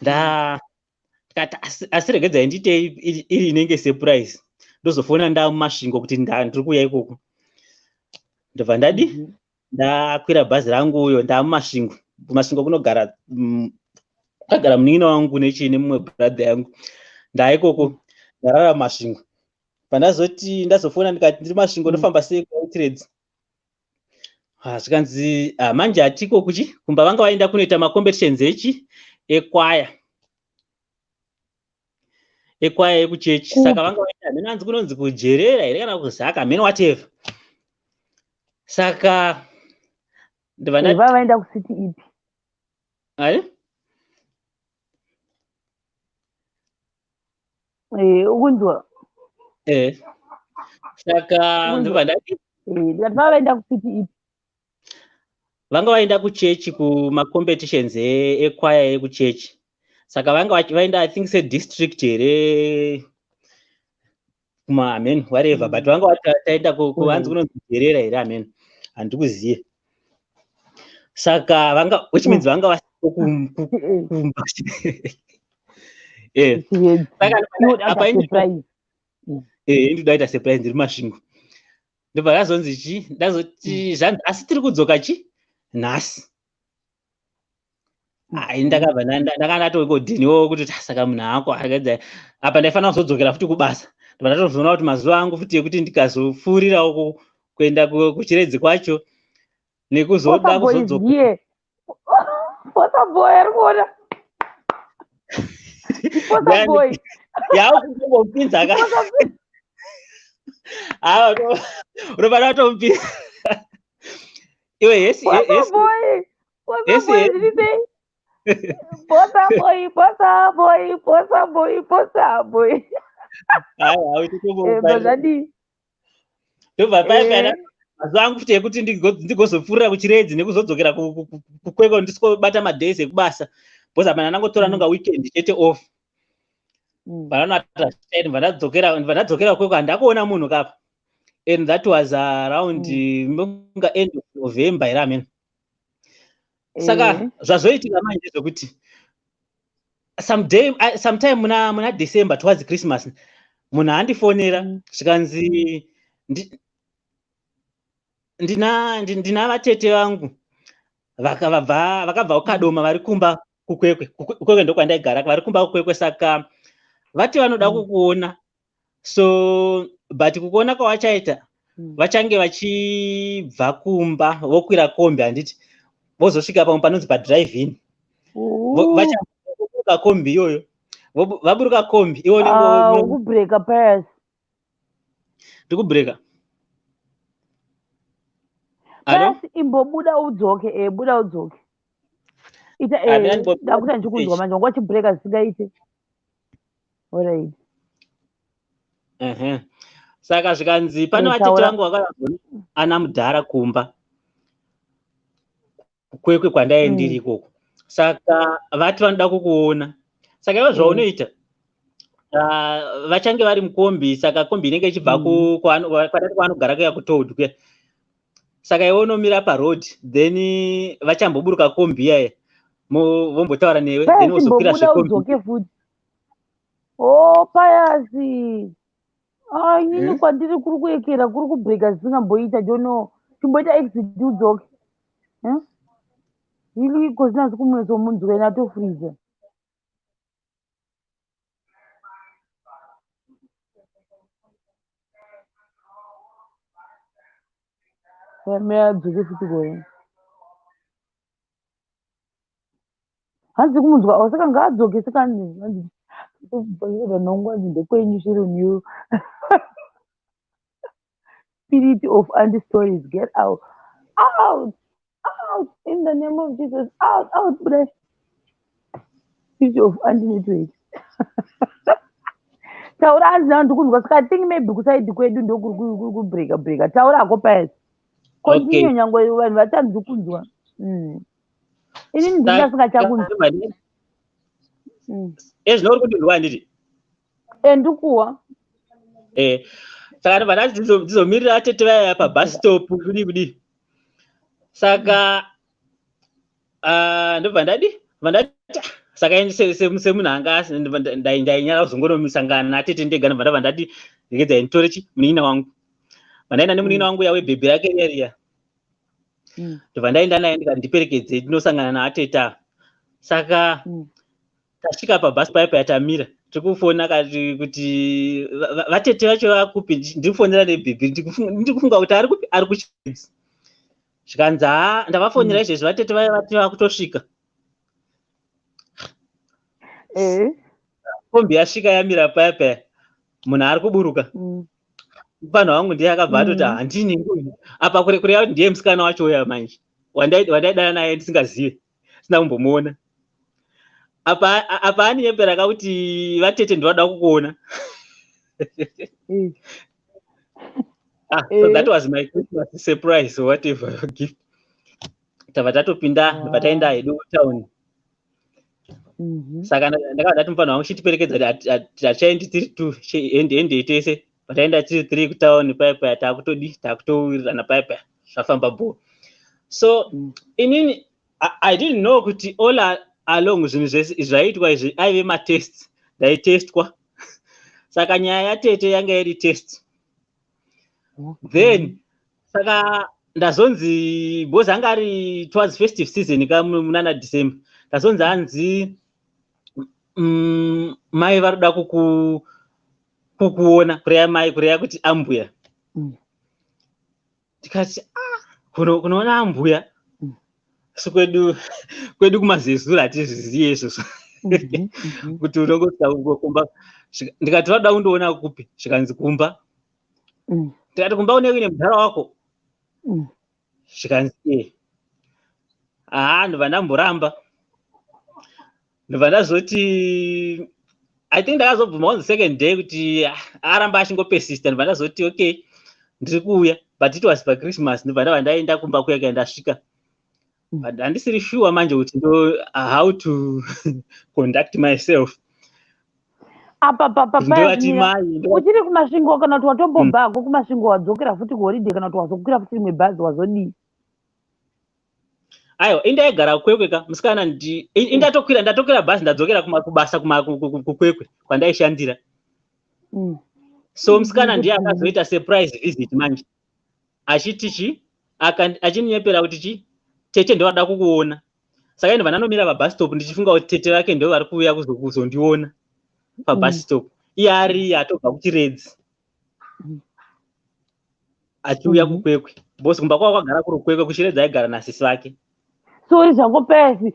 Ndikati, asi regedzai ndiite iri inenge surprise, ndozofona ndamuMasvingo kuti ndiri kuuya ikoko. Ndobva ndadi ndakwira bhazi rangu uyo, ndamuMasvingo. KuMasvingo kunogara kwagara munin'ina wangu nechii nemumwe brother yangu. Ndaikoko, ndarara muMasvingo. Pandazoti ndazofona, ndikati, "Ndiri Masvingo, ndofamba sei kuChiredzi?" Ah, zvikanzi, "Ah, manje hatiko kuchi kumba." Vanga vaenda kunoita macompetitions echi ekwaya ekuchechi. Saka vanga vaenda, hameno hanzi kunonzi kuJerera here kana kuZaka, hameno, whatever. Saka ndobva Va vaenda kucity ipi? Ai? Ukunzwa? Eh. Saka Ukunzwa? ndobva ndati Ndikati vava vaenda kucity ipi? Vanga vaenda kuchechi kumacompetitions ekwaya ekuchechi. Saka vanga vaenda, I think, sedistrict here kuma, amen, whatever, but vanga vati taenda hanzi kunonzi Jerera here, amen, handikuziye. Saka vanga, which means vanga vasiko kumba. Chiredzi. Saka Iwe apa surprise. Ndinoda kuita surprise, ndiri Masvingo. Ndobva ndazonzi chi, ndazoti zvanzi, "Asi tiri kudzoka chi nhasi." Ai, ndakabva ndanga ndatokodhiniwo kuti, "Ah, saka munhu ako akaedza apa, ndaifanira kuzodzokera futi kubasa." Ndobva ndatozoona kuti mazuva angu futi ekuti ndikazopfuurirawo kuenda kuChiredzi kwacho nekuzoda Bosa boy is kuzodzoka. here. Bosa boy ari kuona. Bosa boy. Yakutombopinza ka. Bosa boy. Ah, unofanira kutomupinza iwe, hesi. Bosa Hesi. boy. Bosa Yes, boy yes. zviri sei? Bosa boy, bosa boy, bosa boy, bosa boy. Aiwa. Zvadii? Ndobva paya paya mazuva angu futi ekuti ndigozopfuurira kuChiredzi nekuzodzokera kuKwekwe, ndisikobata madays ekubasa, because apa ndangotora nonga weekend chete off. Vanonata, ndibva ndadzokera kuKwekwe, handakuona munhu kapa. And that was around munga end of November here, amen. Saka zvazoitika manje zvokuti some day, sometime muna December towards Christmas, munhu andifonera, zvikanzi, "Ndina vatete vangu vakabva kuKadoma, vari kumba kuKwekwe." KuKwekwe ndokwandaigara, vari kumba kuKwekwe. Saka vati vanoda kukuona, so but kukuona kwavachaita, vachange vachibva kumba, vokwira kombi, handiti, vozosvika pamwe panonzi padrive in, vachaburuka kombi iyoyo. Vaburuka kombi iwo Ah, ukubreaka, Pius. Ndikubreaka? Alo? Pius, imbobuda udzoke, buda udzoke. Ita Ah, mina ndakuti ndichikunzwa manje, wanga uchibreaka zvisingaite. Alright. Ehe. Saka zvikanzi pane vatete Taura. vangu vakauya ana mudhara kumba Kwekwe kwandai ndiri ikoko, saka vati vanoda kukuona. Saka ivo zvaunoita, vachange vari mukombi. Saka kombi inenge ichibva kwadati kwaanogara kuya kutold kuya. Saka iwe unomira paroad, then vachamboburuka kombi iyaya, vombotaura newe, then Pius, wozokwira imbobuda zvekombi. udzoke futi. Oh, Pius. Ah, inini kwandiri kuri kuekera, kuri kubreaka zvisingamboita, don't. Chimboita exit udzoke. Eh? Ili iko zvinasi kumwetso munzwe natofreezer. Adzoke futi koye. Hanzi kumunzwa, oh, saka ngaadzoke, saka hanzi nhongo, hanzi ndekwenyu Sharon. Spirit of anti stories, get out, out, out, in the name of Jesus, out, out, budai. Spirit of anti network. Taura, hanzi na ndikunzwa. Saka I think maybe kuside kwedu ndokuri kubreaka breaka. Taura hako, Pius. Continue nyangwe vanhu vatanzi kunzwa. Inini ndingasingachakunzwa. Ezvino uri kundinzwa handiti? Ndikuwa. Saka ndobva ndati ndizomirira atete vaya pabus stop kudii kudii. Saka ndobva ndadi ndati saka ini semunhu anga ndainyara kuzongonomisangana natete ndega, ndobva ndabva ndati regedzai nditore chi munin'ina wangu. Vandaenda nemunin'ina wangu uya webhebhi rake riya riya. Ndobva ndaenda naye ndikati ndiperekedze ndinosangana naatete ava. Saka tasvika pabhasi paya paya tamira, tiri kufona kuti vatete vacho vakupi, ndiri kufonera nebhebhi, ndiri kufunga kuti ari kupi, ari kuChiredzi. Zvikanzi haa ndavafonera izvezvi vatete vaya vati vakutosvika. Kombi yasvika yamira paya paya, munhu ari kuburuka. Mufanhu wangu ndiye akabva atoti handini apa kureva kuti ndiye musikana wacho uya manje wandaidana naye ndisingazive, sina kumbomuona. Apa aninyepera kakuti vatete ndovada kukuona. So that was my Christmas surprise or whatever gift. Tabva tatopinda, ndobva taenda hedu kutown. Saka ndakabva ndati mufanhu wangu chitiperekedza, hatichaendi tiri two, hendei tese. Pataenda tiri three kutown paya paya, taakutodi taakutowirirana paya paya, zvafamba bho. So inini I didn't know kuti all along zvinhu zvese zvaiitwa izvi aive matests, ndaitestwa. Saka nyaya yatete yanga iri test. Then saka ndazonzi because anga ari towards festive season ka munana December, ndazonzi hanzi mai vari kuda kukuona, kureva mai, kureva kuti ambuya. Ndikati ah, kunoona ambuya so kwedu kumazezuru hatizviziye izvozvo kuti unongosvika kumba. Ndikati vada kundoona kupi? Zvikanzi kumba. Ndikati kumba une uine mudhara wako? Zvikanzi e. Haa, ndobva ndamboramba, ndobva ndazoti I think ndakazobvuma on the second day kuti aramba achingopesista. Ndobva ndazoti okay, ndiri kuuya, but it was paChristmas. Ndobva ndabva ndaenda kumba kuya kuya, ndasvika but handisiri sure manje kuti ndo how to conduct myself. Apa Ndovati mai Uchiri kuMasvingo kana kuti watombobvako kuMasvingo, wadzokera futi kuholiday, kana kuti wazokwira futi rimwe bhazi, wazodii? Aiwa, indaigara Kwekwe ka musikana, indatokwira ndatokwira bhazi, ndadzokera kubasa kuKwekwe kwandaishandira. So musikana ndiye akazoita surprise visit manje, achiti chi achinyepera kuti chi tete ndovada kukuona. Saka indobva ndanomira pabus stop ndichifunga kuti tete vake ndo vari kuuya kuzondiona pabus stop, iye ari atobva kuChiredzi achiuya kuKwekwe, because kumba kwavo kwagara kuri Kwekwe, kuChiredzi aigara nasisi vake. Sorry zvako Pesi,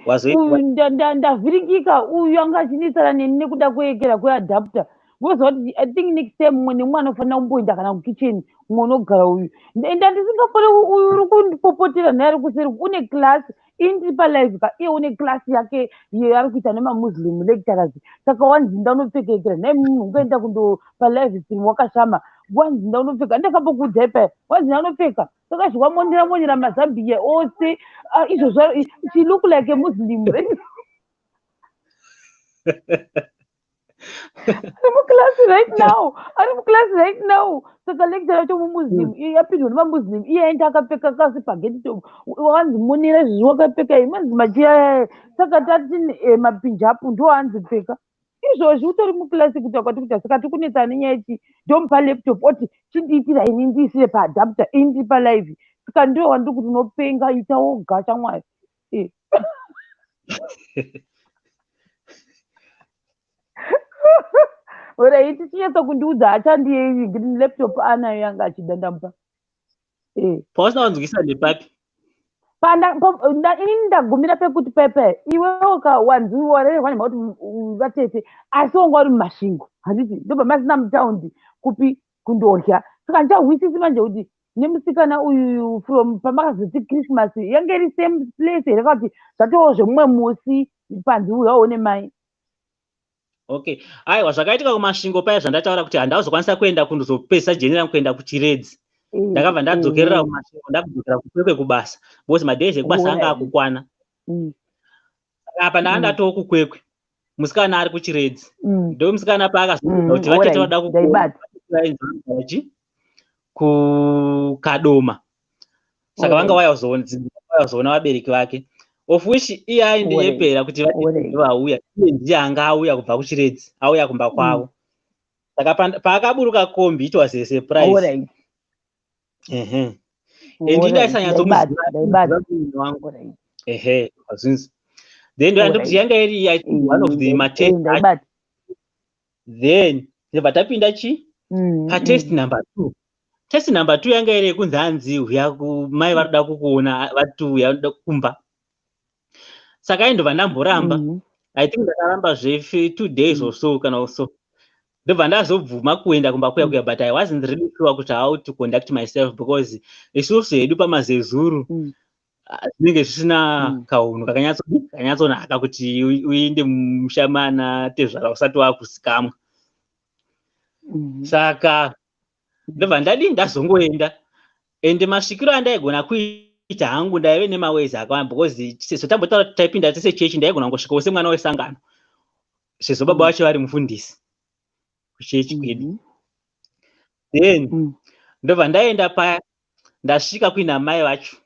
ndavhiringika. Uyu anga achinetsana neni nekuda kuyekera kweadapter. Ngoziva kuti I think next time mumwe nemumwe anofanira kumboenda kana kukitchen, mumwe unogara uyu. Enda ndisingafoni, uyu uri kundipopotera naye ari kuseri, une class, ini ndiri palive ka, iye une class yake yaari kuita nemaMuslim lecturers. Saka wanzi ndaunopfekekera nhai, munhu ungaenda kundo palive stream wakashama, wanzi ndaunopfeka, ndakambokuudzai paya, wanzi ndaunopfeka. Saka zviwamonera monera mazambia ose izvozvo, she look like a Muslim ari muclass right now, ari muclass right now. Saka lecture yacho muMuslim yapindwa nemaMuslim, iye aenda akapfeka kasupageti top, wanzi monera izvozvi wakapfeka manzi machiya. Saka tati mapinjapu ndo anzi pfeka izvozvi, utori muclass kuita kwati kuita. Saka tikunetsana nenyaya yechi ndomupa laptop oti chindiitira ini ndiisire paadapter, ini ndiri palive. Saka ndiwo wandiri kuti unopenga, ita woga shamwari. Alright, chinyatsa kundiudza, achandiyei green laptop anayo yanga achida, ndamupa. Pausina kunzwisa ndepapi? Inini ndagumira pekuti pepe iwewo ka wanzi warererwa nemha kuti vatete, asi wanga uri muMasvingo handiti? Ndobva masina mutaundi kupi kundorya. Saka ndichahwisisi manje kuti nemusikana uyu from pamakazoti Christmas yange iri same place here, kana kuti zvatowo zvemumwe musi panzi uyawo nemai? Okay, aiwa, zvakaitika kuMasvingo paya zvandataura kuti handazokwanisa kuenda kundozopedzisa journey rangu kuenda kuChiredzi. Ndakabva ndadzokerera kuMasvingo, ndakudzokera kuKwekwe kubasa because madays ekubasa anga akukwana. Saka apa ndanga ndatoo kuKwekwe, musikana ari kuChiredzi. Ndo musikana paakazoudza kuti vatete vada kukuona kuKadoma, saka vanga vauya kuzoona vabereki vake, of which iye aindinyepera kuti vatete vauya, iye ndiye anga auya kubva kuChiredzi, auya kumba kwavo. Saka paakaburuka kombi, it was a surprise. Ehe, and indaisanyatsomuziva wangu. Ehe, zvinzi then ndokuti yanga iri, I think, one of the matest. Then ndobva tapinda chi patest number 2. Test number 2 yanga iri yekunzi hanzi uya, mai vari kuda kukuona, vati uya kumba. Saka aindobva ndamboramba. I think ndakaramba zve 2 days or so kana so, ndobva ndazobvuma kuenda kumba kuya kuya, but I wasn't really sure kuti how to conduct myself, because isusu hedu pamazezuru zvinenge zvisina kaunhu kakanyatsonaka kuti uinde mumusha mana tezvara usati wakusikamwa. Saka ndobva ndadii, ndazongoenda. Ende masvikiro andaigona kuita hangu, ndaive nemaways akawanda, because sezvo tambotaura kuti taipinda tese chechi, ndaigona kungosvikawo semwana wesangano, sezvo baba vacho vari mufundisi kuchechi kwedu. Then ndobva ndaenda paya, ndasvika kuina mai vacho,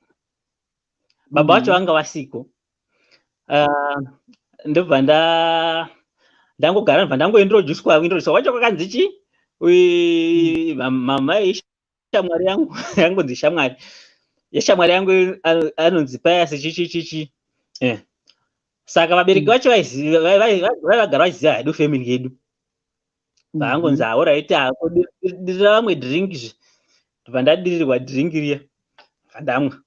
baba vacho vanga vasiko. Ndobva ndangogara, ndobva ndangointroducwa. Introducwa kwacho kwakanzi chi mama ishamwari yangu, yangonzi shamwari yeshamwari yangu, anonzi Pius chichichichi. Saka vabereki vacho vaivagara vachiziva hedu family yedu. Vaangonzi, "Alright, dirira vamwe drink zve." Ndobva ndadirirwa drink riya, ndamwa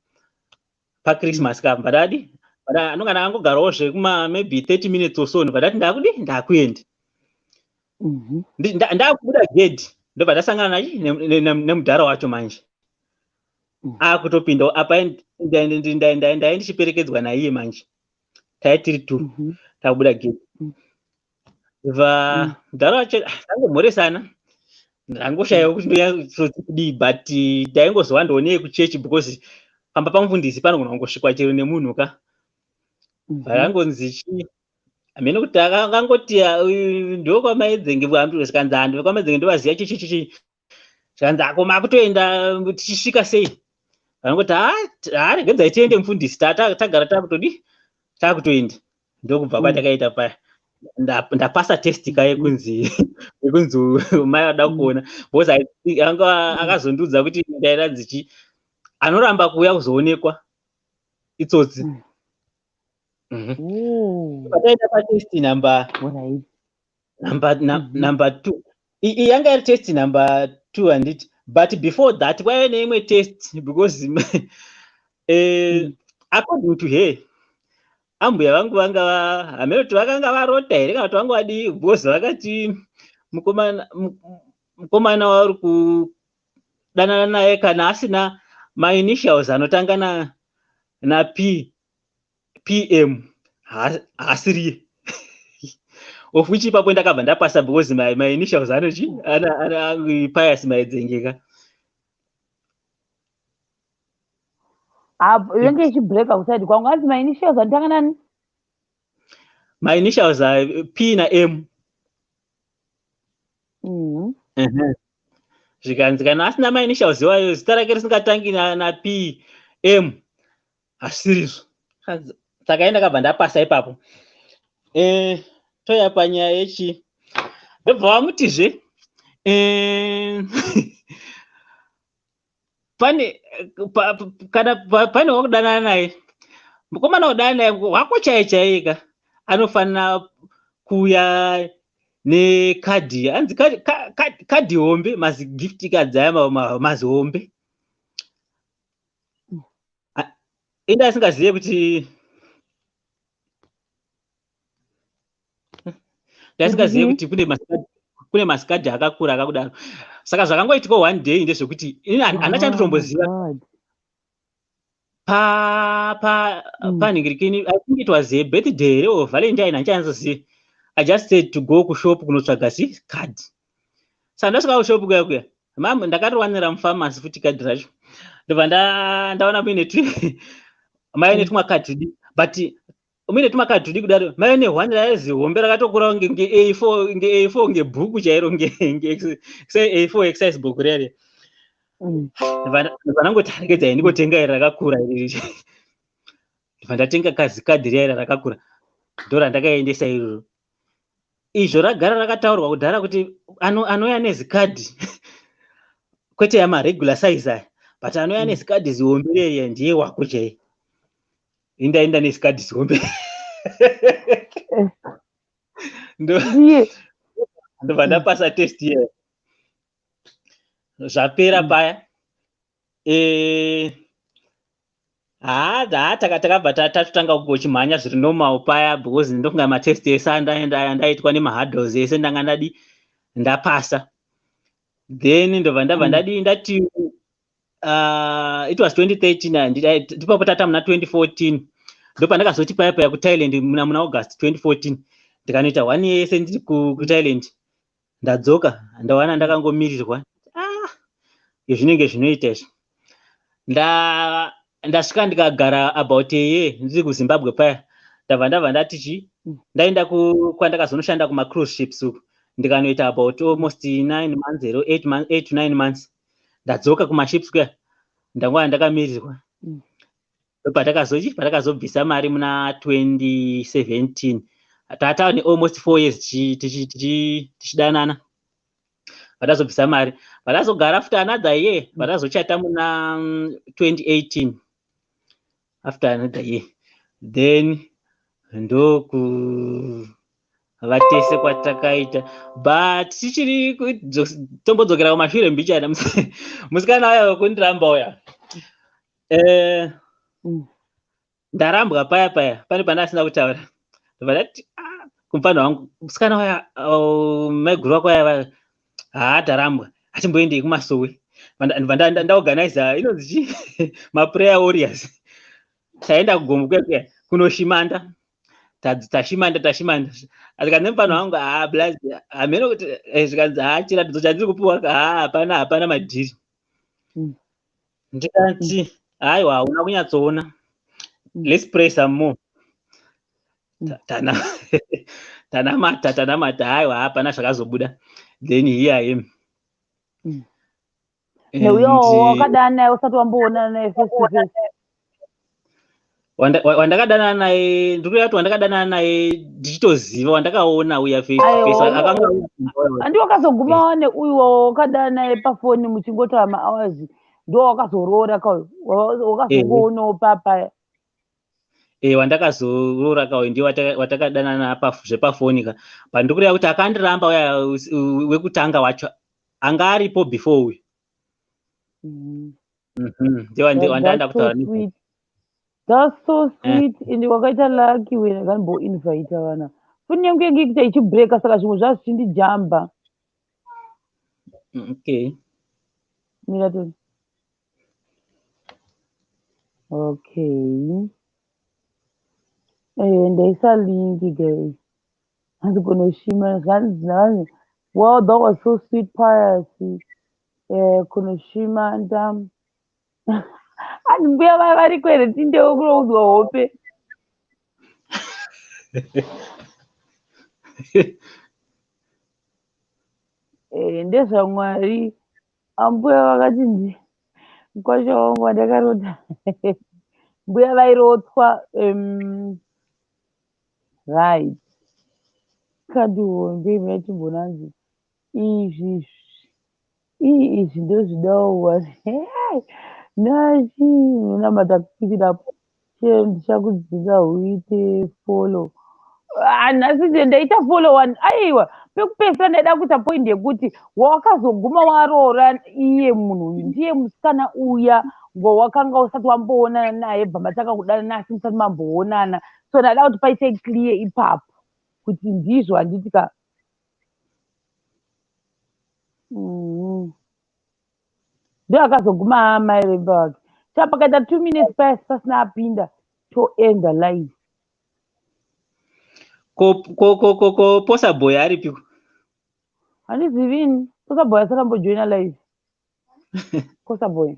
paChristmas ka. Ndadi anonga ndakangogarawo zvekuma maybe 30 minutes or so, ndobva ndati ndakudi ndakuenda. Ndakubuda gedhi, ndobva ndasangana nachi nemudhara wacho manje akutopindawo apa. Ndai ndichiperekedzwa naiye manje, tai tiri two takubuda gedhi. Bva mudhara wacho tangomhoresana, ndangoshayiwa kuti ndoyatsotsi kudii, but ndaingozova ndionei kuchechi, because pamba pamufundisi panogona kungosvikwa chero nemunhu ka. Vakangonzi chi hamene kuti akangoti ndokwamaidzenge, zvikanzi handi kwamaidzenge, ndovaziva chichichichi. Zvikanzi ako makutoenda, tichisvika sei? Vanongoti ha, regedzai tiende mufundisi, tagara takutodi takutoenda. Ndokubva kwatakaita paya, ndapasa test ka yekunzi mai vada kuona, because anga akazondiudza kuti ndairanzi chi anoramba kuuya kuzoonekwa itsotsi. Pataenda patest number number 2, iyi yanga iri test number 2, handiti? But before that kwaive neimwe test, because according to her, ambuya vangu vanga hamene kuti vakanga varota here kana kuti vanga vadii, because vakati mukomana wauri kudanana naye kana asina mainitials anotanga na P PM haasiriye. Of which ipapo ndakabva ndapasa, because my initials anochi ana Pius Maidzengeka. Apo inenge ichibreaka kuside kwangu. Hanzi mainitials anotanga nani? My initials are P na M. Zvikanzi kana asina mainitials iwayo, zita rake risingatangi na P M, hazvisirizvo. Saka ndakabva ndapasa ipapo. Toya panyaya yechi ndobva vamutizve pane kana pane wakudanana naye, mukomana wakudanana naye wako chaiye chaiye ka, anofanira kuuya nekadhi, hanzi kadhi hombe, mazigift cards aya mazihombe. Ende asingazive kuti ndasingazive kuti kune masikadhi akakura akakudaro. Saka zvakangoitika one day ndezvekuti ini handina chanditomboziva. God. Pa pa panhingirikini, I think it was a birthday here or Valentine, handichanyatsoziva. I just said to go kushop kunotsvaga si card. Saka ndasvika kushop kuya kuya. Mam, ndakariwanira mupharmacy futi kadhi racho. Ndobva ndaona muine maive netumakadhi, but muine tumakadhi kudaro, maive nehwani raizihombe rakatokura nge A4, nge A4, ngebhuku chairo, nge A4 exercise book rere. Ndobva ndangoti, "Regedzai ndingotenga iri rakakura iri." Ndobva ndatenga kazikadhi riya rakakura, ndo randakaendesa iroro. Izvo ragara rakataurwa kudhara kuti anouya nezikadhi, kwete yamaregular size aya, but anouya nezikadhi zihombe reriya ndiye wako chai. Indaenda nezikadhi zihombe. Ndiye. Ndobva ndapasa test iyeyo, zvapera paya. Haa, takabva tatotanga kuchimhanya zviri normal paya, because ndofunga matest ese andaitwa nemahurdles ese ndanga ndadi ndapasa. Then ndobva ndabva ndadi ndati, it was 2013, ndipapo tata muna 2014, ndopandakazoti paya paya kuThailand muna August 2014. Ndikanoita one year yese ndiri kuThailand. Ndadzoka, ndawana ndakangomirirwa. Ah, zvinenge zvinoita izvi. Ndasvika ndikagara about a year ndiri kuZimbabwe paya. Ndabva ndati chi ndaenda kwandakazonoshanda kumacruise ships uku, ndikanoita about almost 9 months ero, 8 months, 8 to 9 months. Ndadzoka kumaships kuya, ndangova ndakamirirwa. Patakazochi patakazobvisa mari muna 2017, tata nealmost 4 years tichidanana. Patazobvisa mari, patazogara futi another year, patazochata muna 2018, after another year. Then ndokuva tese kwatakaita, but tichiri tombodzokera kumashure mbichana. Musikana uya wekundiramba uya, ndarambwa paya paya, pane pandasina kutaura. Ndobva ndati, "Ah," kumufana wangu, musikana uya, maiguru wako aya, haa, tarambwa, atimboendei kumasowe. Ndobva ndaorganiza inonzi chi maprayer warriors. Taenda kugomo kuya kuya kunoshimanda. Tashimanda, tashimanda, zvikanzi nemufana wangu, "Haa, blaz, hameno kuti," zvikanzi, "Haa, chiratidzo chandiri kupiwa, haa, hapana, hapana madhiri." Ndikati, "Haiwa, hauna kunyatsoona. Let's pray some more." Tanamata, tanamata, haiwa, hapana zvakazobuda. Then here I am. Neuyo wakadana naye usati wamboonana naye face to face? Wandakadanana naye, ndiri kuti wandakadanana naye ndichitoziva, wandakaona uya face to face, akanga Handi wakazoguma wane uyu wawakadana naye pafoni muchingotaura mahours, ndo wakazoroora kauyu wakazongoonawo papaya? E, wandakazoroora kauyu ndiye watakadanana zvepafoni ka. But ndikureva kuti akandiramba uya wekutanga wacho anga aripo before uyu. Ndiye wandanda kutaura. That's so sweet. And wakaita lucky wena. Kanimboinvita vana, foni yangu yange ikuita ichibreka, saka zvimwe zvazvo zvichindijamba. Mira toni. Okay, ndaisa link, guys. Hanzi kunoshima, zvanzi navanhu, "Well, that was so sweet, Pius." Kunoshimanda, hanzi mbuya vaya variko here? Tindewo kunoudzwa hope. Ndezvamwari. Ambuya vakati ndi mukwasha wangu wandakarota, mbuya vairotswa. Right, kadhi hombe yachimbonanzi izvi ii, izvi ndozvidawo. Nachi unamata keep it up. Chero ndichakudzinga uite follow. Ah, nhasi ndaita follow one. Aiwa, pekupedzisira ndaida kuita point yekuti wakazoguma waroora iye munhu uyu ndiye musikana uya wawakanga usati wamboonana naye, bva matanga kudanana asi musati mamboonana. So ndada kuti paite clear ipapo kuti ndizvo, handiti ka? Ndo akazoguma amai vemba vake. Saka pakaita 2 minutes paya pasina apinda, toenda live. Ko Posa Boy aripiko? Handizivini. Posa Boy asati ambojoina live. Poster boy.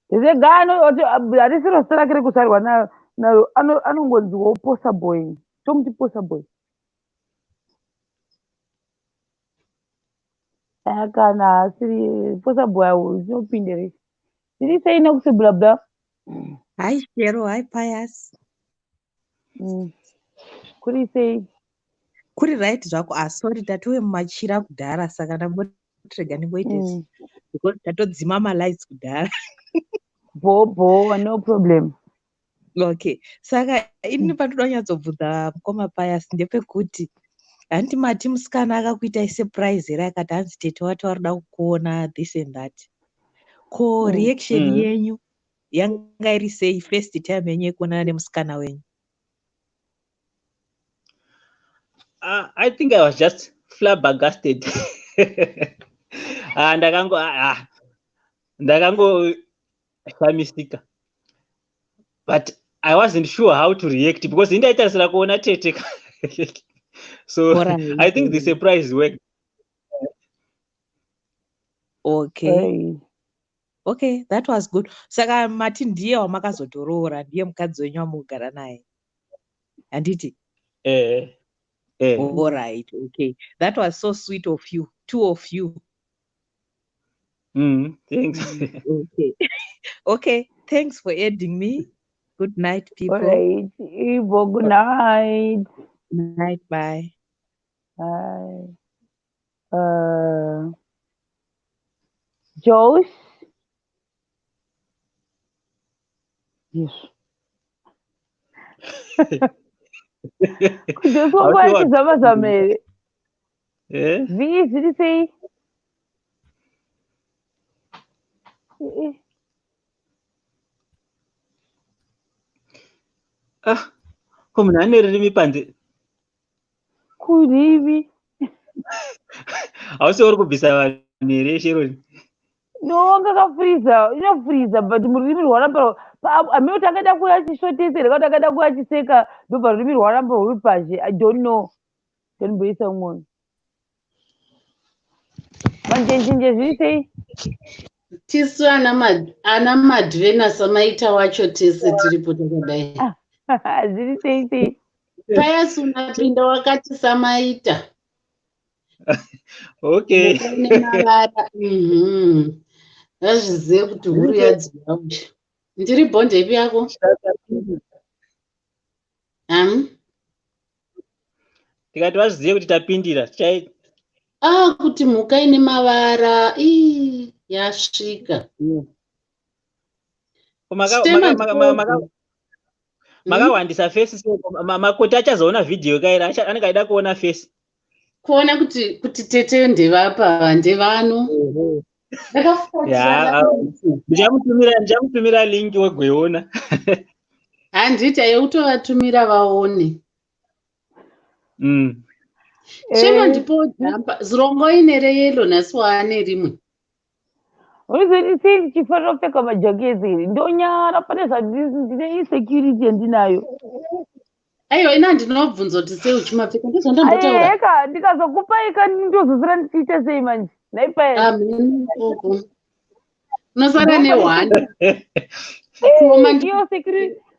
There's a guy harisiro zita rake rekuzvarwa naro, anongonziwo poster boy. Tomuti poster boy. Kana asiri poster boy zvinopinde rese. Tiri sei nekuti bla bla. Hi Shero, hi Pius. Kuri sei? Kuri right zvako. Ah, sorry, tatove mumachira kudhara, saka ndangoti rega ndingoite because tatodzima malights kudhara. Bo bo, no problem. Okay, saka ini pandoda kunyatsobvunza mukoma Pius ndepekuti hanti mati musikana akakuitai surprise here, akati hanzi tete wati varikuda kukuona, this and that. Ko reaction yenyu yanga iri sei first time yenyu yekuonana nemusikana wenyu? I think I was just flabbergasted. Ndakango ndakangoshamisika, but I wasn't sure how to react because indaitarisira kuona tete, so I think the surprise worked. Okay. Hey. Okay, that was good. Saka mati ndiye wamakazotoroora, ndiye mukadzi wenyu wamugara naye, handiti? Eh, eh. Alright, okay, that was so sweet of you, two of you. Thanks. Okay, thanks for adding me. Good night, people. All right. Ivo, good night. Night, bye. Bye. Josh? Yes. Kudzoka achizama zama here? Eh? Zvii zviri sei? Ah, ko munhu ane rurimi panze? Kurimi. Hausi uri kubvisa vanhu here, Sheroni? No, wanga kafuriza, inofuriza, but mururimi rwaramba hameno kuti angada kuuya achishotesa here kana kuti angada kuuya achiseka, ndobva rurimi rwaramba rwuri pazhe. I don't know. Ndonimboisa mwoyo. Manjenjenje, zviri sei? Tisu ana Madvenus amaita wacho, tese tiripo takadai. Zviri sei sei? Payasi unapinda wakati samaita. Okay. Nemavara. Ngazvizive kuti huru yadziva ushe. Ndiri bhondepi yako? Am? Tikati vazvizive kuti tapindira. Tichai. Ah, kuti mhuka ine mavara. Ii, yasvika. Ko Chitema makawandisa face so makoti achazoona vhidhiyo kaira anenge aida kuona face. Kuona kuti tete ndevapa, ndevano. Ya, ndichamutumira link wegoiona. Handiti aye kutovatumira vaone. Chema ndipo jumper zirongo ine reyellow, nhasi waane rimwe. Urizoti sei ndichifanira kupfeka majaketi here? Ndonyara pane zvandine insecurity yandinayo. Aiwa, ina ndinobvunza kuti sei uchimapfeka, ndozvandambotaura. Eka ndikazokupai ka, ndozosara ndichiita sei manje? Nhai? Amen. Koko unosara nehwani. Iyo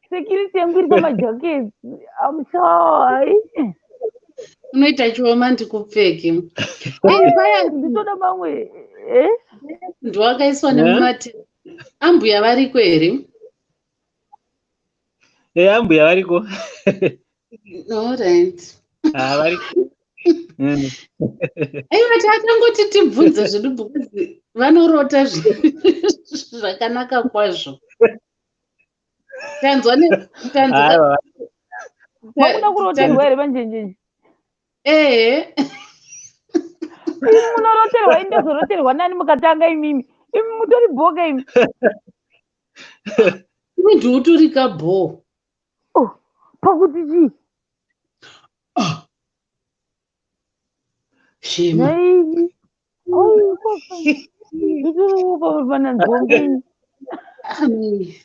security yangu iri pamajaketi. I'm sorry. Unoita chioma ndikupfeke. Nditoda mamwe. Eh? Ndiwakaiswa nemumate. Ambuya variko here? Eh, ambuya variko. Alright. Ah, variko. Aiwa, takangoti tibvunze zvedu because vanorota zvakanaka kwazvo. Tanzwa tanzwa. Aiwa. Makuda kuroterwa here, manjenjenje? Ehe. Imi munoroterwa, ini ndozoroterwa nani mukatanga imimi? Imi mutori bhoka imi. Imi ndiuturika bho. Oh, pakuti chii? Shema. Naini. Nditoriwo pananzombe ini. Ami.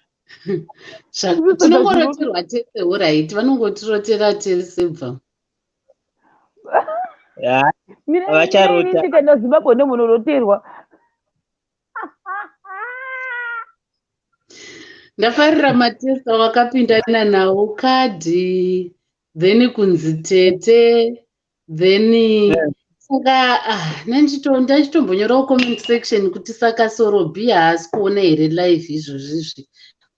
Tinongoroterwa tese, alright, vanongotirotera tese bva. Ya, Vacharota. Ndikaenda Zimbabwe ndomunoroterwa. Ndafarira matesta wakapindana nawo kadhi, then kunzi tete, then saka ndachitombonyorawo comment section kuti saka Sorobi haasi kuona here live izvozvizvi,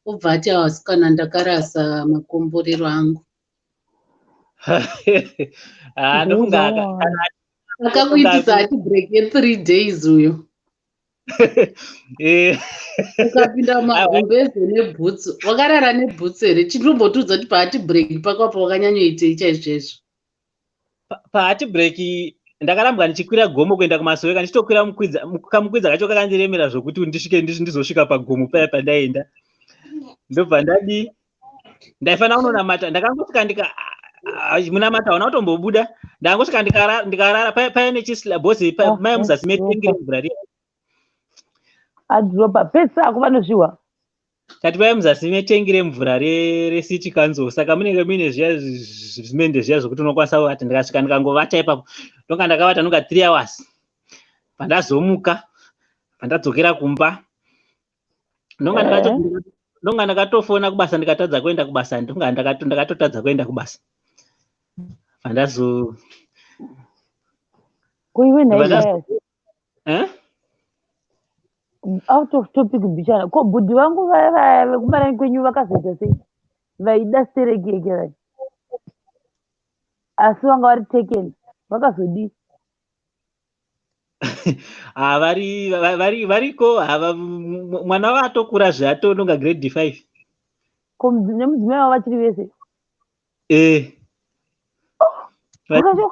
obva ati asikana ndakarasa makomborero angu. Ndofunga akakuitisa heartbreak ye3 days uyo. Ukapinda mumagumbezo nebhutsu, wakarara nebhutsu here? Chinombotiudza kuti paheartbreak pako apa wakanyanyoitei chaizvo chaizvo? Paheartbreak ndakarambwa ndichikwira gomo kuenda kumasoweka, ndichitokwira kamukwidza kacho kakandiremera zvokuti ndisvike ndizosvika pagomo paya pandaenda. Ndobva ndadi ndaifanira kunonamata, ndakangosvika ndika munamata hauna kutombobuda, ndangosvika ndikarara paya nechisla mai muzasi metengi remvura riya. Adropa pese ako vanozviwa. Tati paya muzasi metengi remvura recity council, saka munenge muine zviya zvimende zviya zvokuti unokwanisa kuvata. Ndikasvika ndikangovata ipapo, ndonga ndakavata nonga 3 hours. Pandazomuka, pandadzokera kumba, ndonga ndakatofona kubasa ndikatadza kuenda kubasa, ndonga ndakatotadza kuenda kubasa. Pandazo Kuiwe nhai? Eh? Out of topic bichana. Ko bhudhi vangu vaya vaya vekumarani kwenyu vakazoita sei? Vaida stereki yeke, asi vanga vari taken, vakazodii? Ah, vari vari variko hava, mwana wavo atokura zve, atononga grade 5. Ko nemudzimai wavo vachiri vese? Eh. Wakashinga,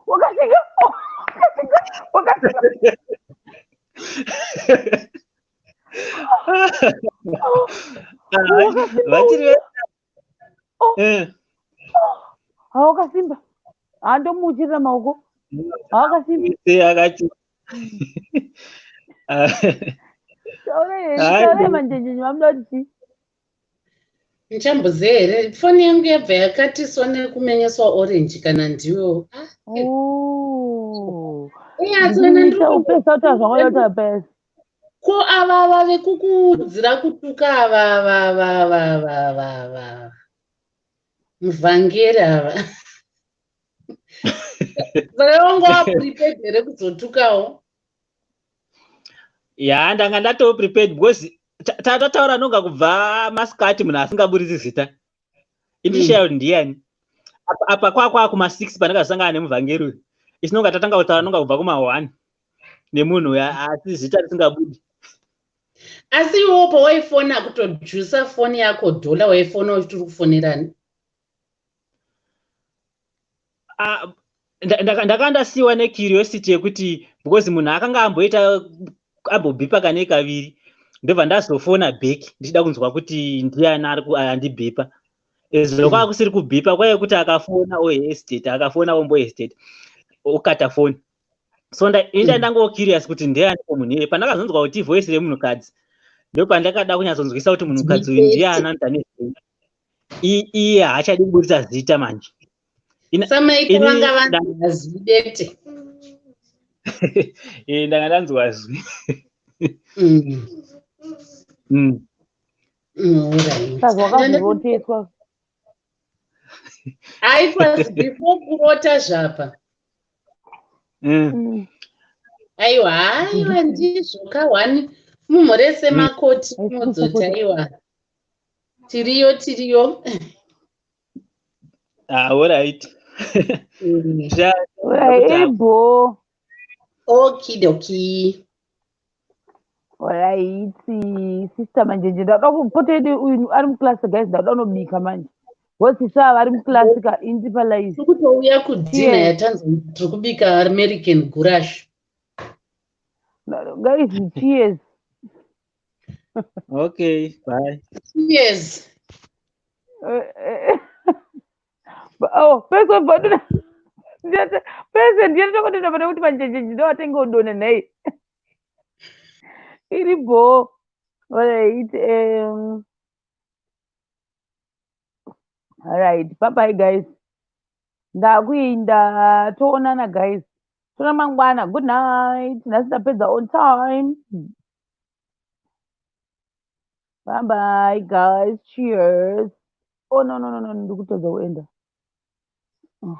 wakashinga, wakashinga, wakashinga. Vachiri. Hawakasimba, handomuchirira maoko, hawakasimba. Akati Taurai manjenjenje, mamuda kuti Ndichamboziva here, foni yangu yabva yakatiswa nekumenyeswa orange kana ndiwo. Upesa kuti zvakadota pesa. Ko ava vekukuudzira kutuka ava vavavavavava muvhangeri ava, saka wanga waprepared here kuzotukawo? Ya, ndanga ndato prepared because tatotaura nonga kubva masikati munhu asingaburitsi zita, indishayo ndiyani apa kwakwa kuma6 pandakazosangana nemuvhangeri uyu, isinonga tatanga kutaura nonga kubva kuma1 nemunhu uyu, asi zita risingabudi. Asi iwowo pawaifona kutojusa foni yako dhola, waifona uchiti uri kufonerani? Ndakanga ndasiyiwa necuriosity yekuti because munhu akanga amboita ambobhipa kane kaviri, ndobva ndazofona back ndichida kunzwa kuti ndiani ari andibhipa. Izvo kwava kusiri kubhipa, kwaive kuti akafona ohesitate, akafona ombohesitate, okata foni. So inda ndango curious kuti ndiani munhu iyeye. Pandakazonzwa kuti voice remunhukadzi, ndopandakada kunyatsonzwisa kuti munhukadzi uyu ndiani anoita iye haachadi kuburitsa zita manje. Samaita vanga vanzwa zwi bete. Ndanga ndanzwa zwi. Saka wakazoroteswa? It was before kurota zvapa. Aiwa, aiwa, ndizvo kahwani, mumhorese makoti munodzoti aiwa, tiriyo, tiriyo. Ah, alright. Ibo. Okidoki. Alright, sister manjenje, ndauda kupota yedu uyu ari muclass, guys, ndauda unobika manje. Wosisa vari muclass ka indipa live. Tiri kutouya kudinner yatanzi tiri kubika American goulash. Guys, cheers. Okay, bye. Cheers. Oh, pese paduna pese ndiye tokotoenda pane kuti manjenje ndinowatenga udone nhai. Iri bho. Alright. Alright, bye bye guys. Ndakuinda, toonana guys. Toona mangwana. Good night. Nhasi ndapedza on time. Bye bye guys, cheers. Oh no, ndikutadza kuenda. Oh.